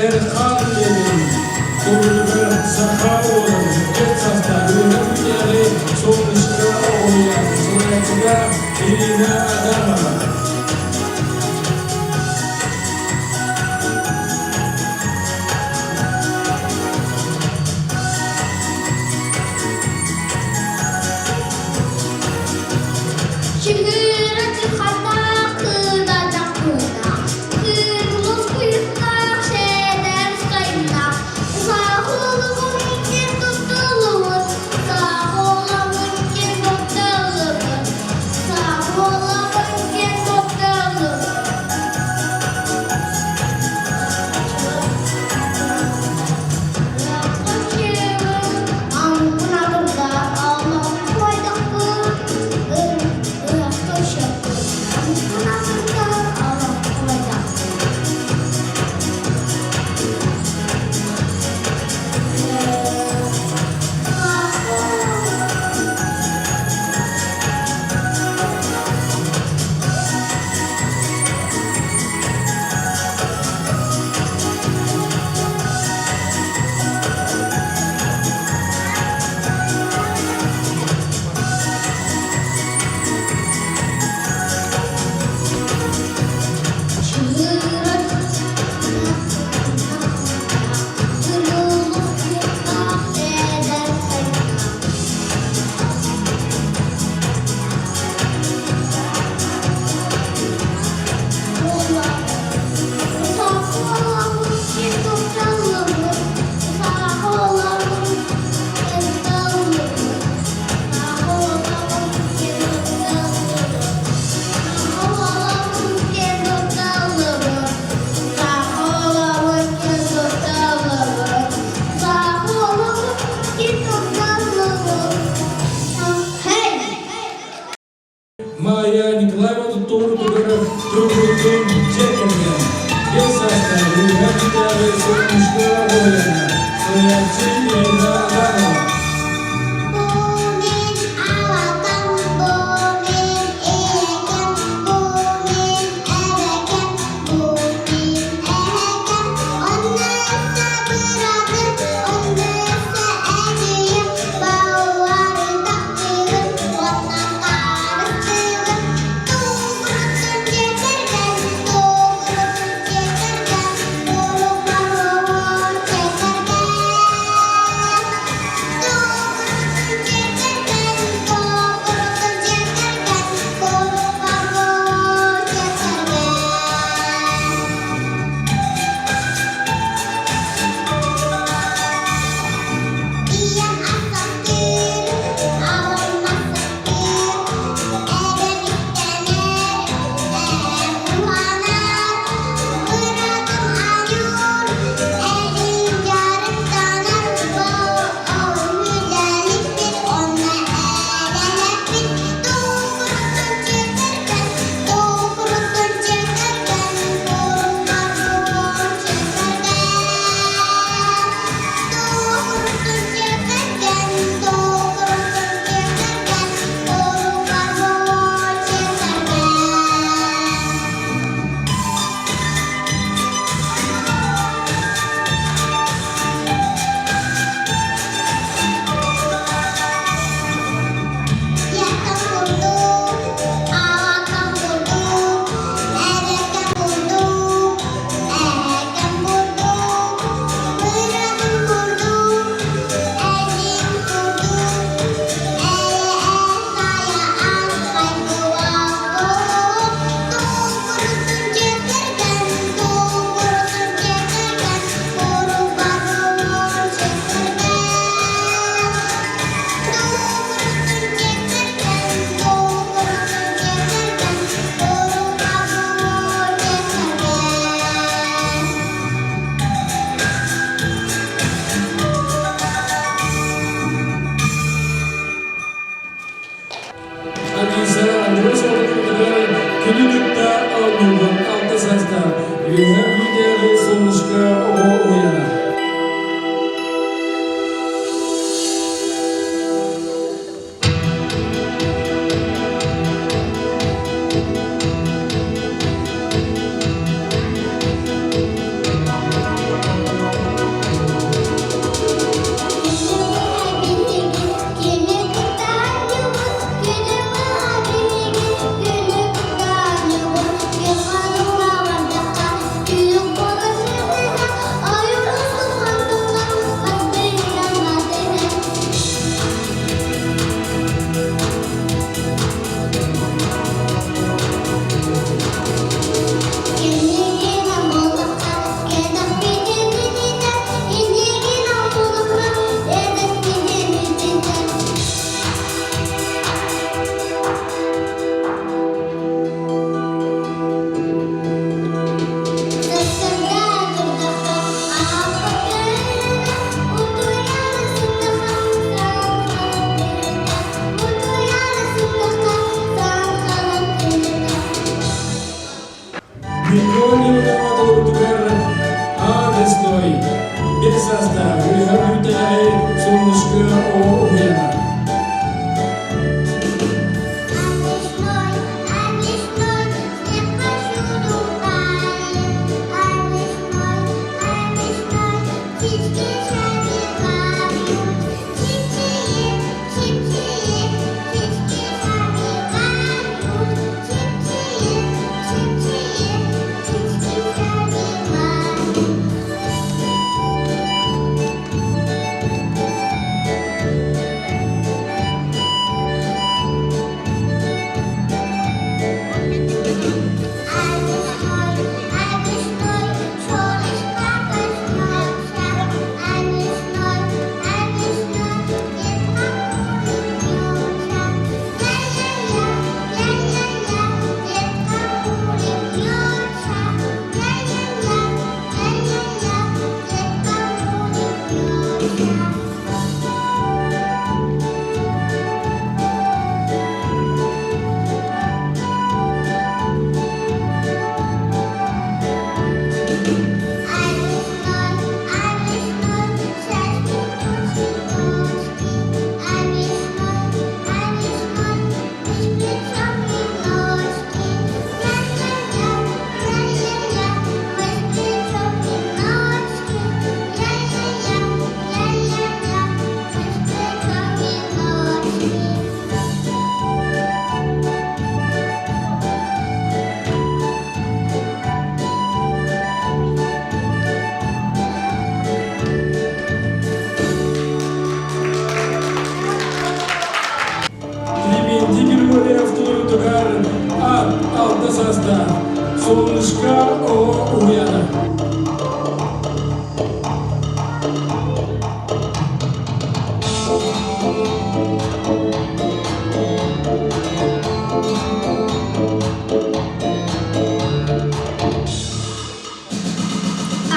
Эрхан диэн Тобулугар саха уолун түөрт саастаах үөһэ Бүлүүтээҕи Солнышко уһуйаан салайааччыта Ирина Адамова. Чыгыра чыхатаах кыыда дьахтыына, кыырылыс куйуктаах шээдэр скайнаах, саахулугун ким туттулубут, саахуламын ким туттулубут, саахуламын ким туттулубут. саастаах Үөһээ Бүлүүтээҕи Солнышко уһуйаана. Салайааччы Ирина Адамова. Бу мин аҕакам, бу мин ийэкэм, бу мин эбэкэм, бу мин эһэкэм. Онно өссө быраатым, онно өссө эдьиийим, баллары таптыыбын уонна харыстыыбын. Тугурутун дьиэтэргэн, тугурутун дьиэтэргэн, бурук-баруон дьиэтэргэн. Ийэм астастыыр, аҕам астастыыр, эбэм иттэнэр, эһэм уһанар, быраатым аанньуур, эдьиийим дьарыктанар, үлэлиппит, онно эбэлэппит, тугурутун чэтэргэн, тугурутун чэтэргэн, курумар чэтэргэн. Bırakın kurdum, elim kurdum, ele esaya Doğrusun çekerken, doğrusun çekerken, boru çekerken. Doğrusun çekerken, doğrusun çekerken, boru çekerken. Алиса Андросова кытары күнү кытта оонньуубун алта саастаах Үөһээ Бүлүүтээҕи Солнышко оҕо уһуйаана. Күнү Миллион Иванова адресной биэс саастаах Үөһээ Бүлүүтээҕи Солнышко оҕо уһуйаана. саастаах Солнышко оҕо уһуйаана.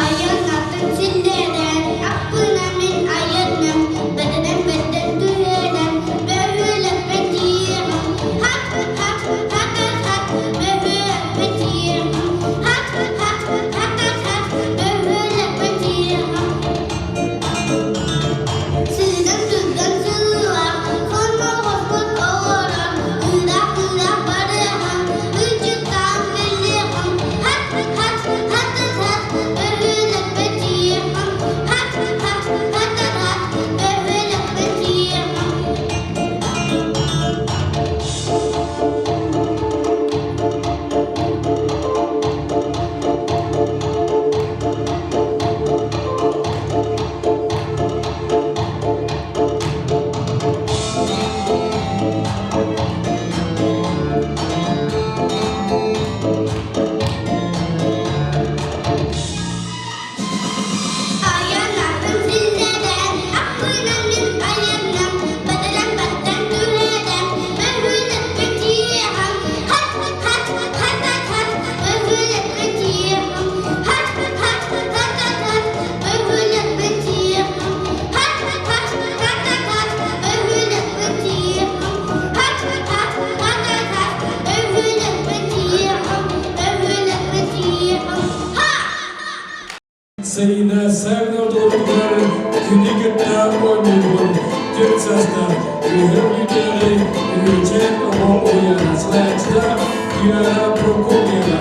Айан атын силлэрэн, аппынан мин айанным, бэдэнэн бэттэн түһэрэн, бөһүөлэкпэ тиийэҕин. Хат, хат, хат, хат, бөһүөлэкпэ тиийэҕин. Хат, хат, хат, хат, бөһүөлэкпэ тиийэҕин. Сыыдам сылган сыллар, хонноҕоспут олорон, ыраах-ыраах барыаҕым, ыччаттаан кэлиэҕим. Хат, хат, хат, хат, бөһүөлэкпэ тиийиэҕим. Хат, хат, хат, хат, бөһүөлэкпэ тиийиэҕим. Айанатын силлэрэн, аппынан мин айанным, бадаран баттан түһэрэн, бөһүөлэккэ тиийэҕин. Хат, хат, хат, хат, бөһүөлэккэ тиийэҕин. Хат, хат, хат, хат, бөһүөлэккэ тиийэҕин. Хат, хат, хат, хат, бөһүөлэккэ тиийэҕин. Хат, хат, хат, хат, бөһүөлэккэ тиийэҕин. Бөһүөлэккэ тиийэҕин. Ха! Сайына Савина ортолоругар күнү кытта оонньуубун. Түөрт саастаах Үөһээ Бүлүүтээҕи Үһүөчээн оҕо уһуйаана салайааччыта Туяра Прокопьева.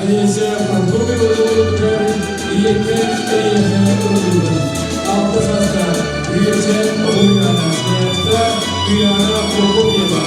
Олеся Прокопьева ортолоругар ийэкэ эйиэхэ ыллыыбын. Алта саастаах Үһүөчээн оҕо уһуйаана салайааччыта Туяра Прокопьева.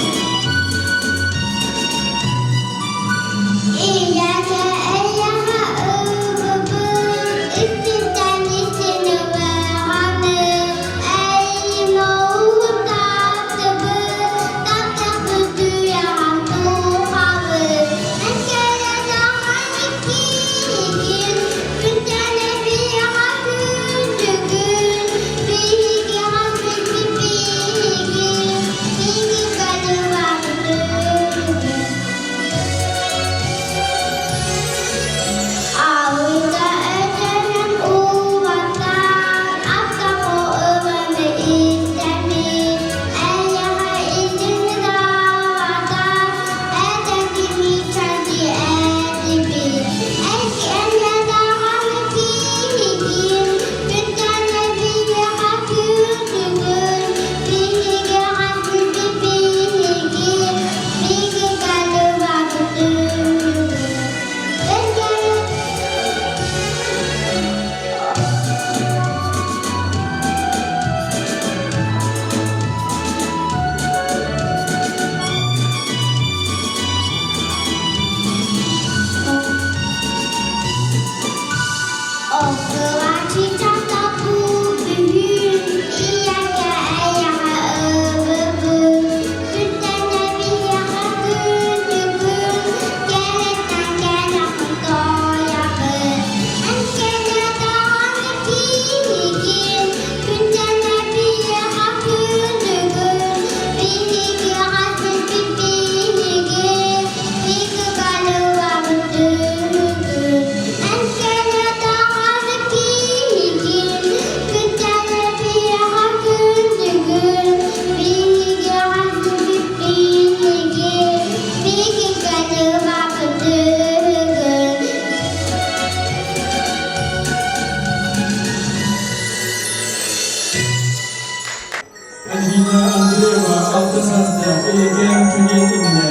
6 саастаах Эйэкээн кэлиэн иннинэ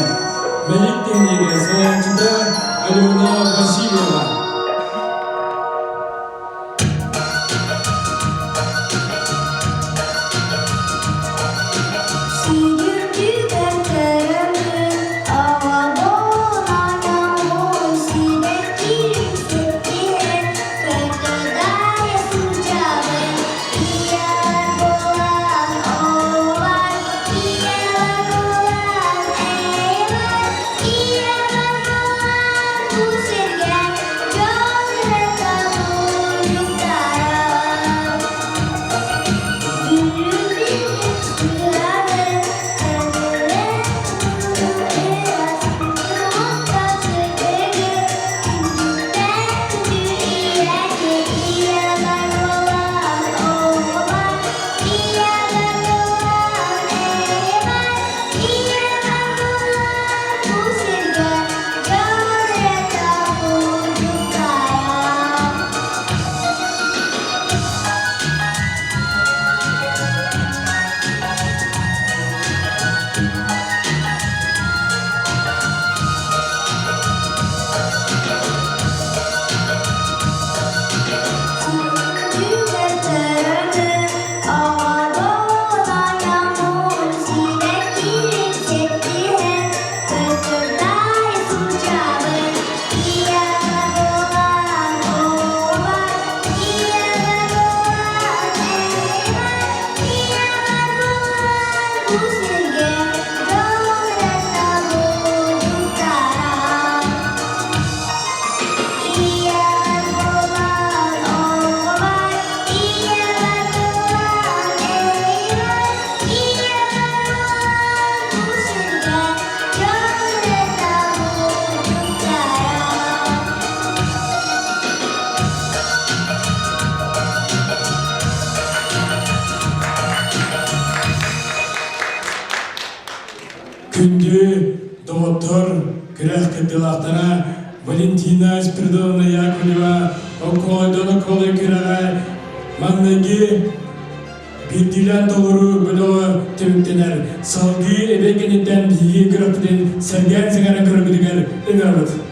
Мэник нэһилиэгэ салайааччыта Алена Васильева. Күндү доҕоттор, күрэх кыттыылаахтара Валентина Спиридоновна Яковлева Окколойдон Окколой күрэҕэ маҥнайгы биирдиилээн толоруу бөлөҕө түмүктэнэр. Салгыы эбиэ кэнниттэн биһиги күрэхпитин сэргээн сэҥээрэн көрөргүтүгэр ыҥырабыт.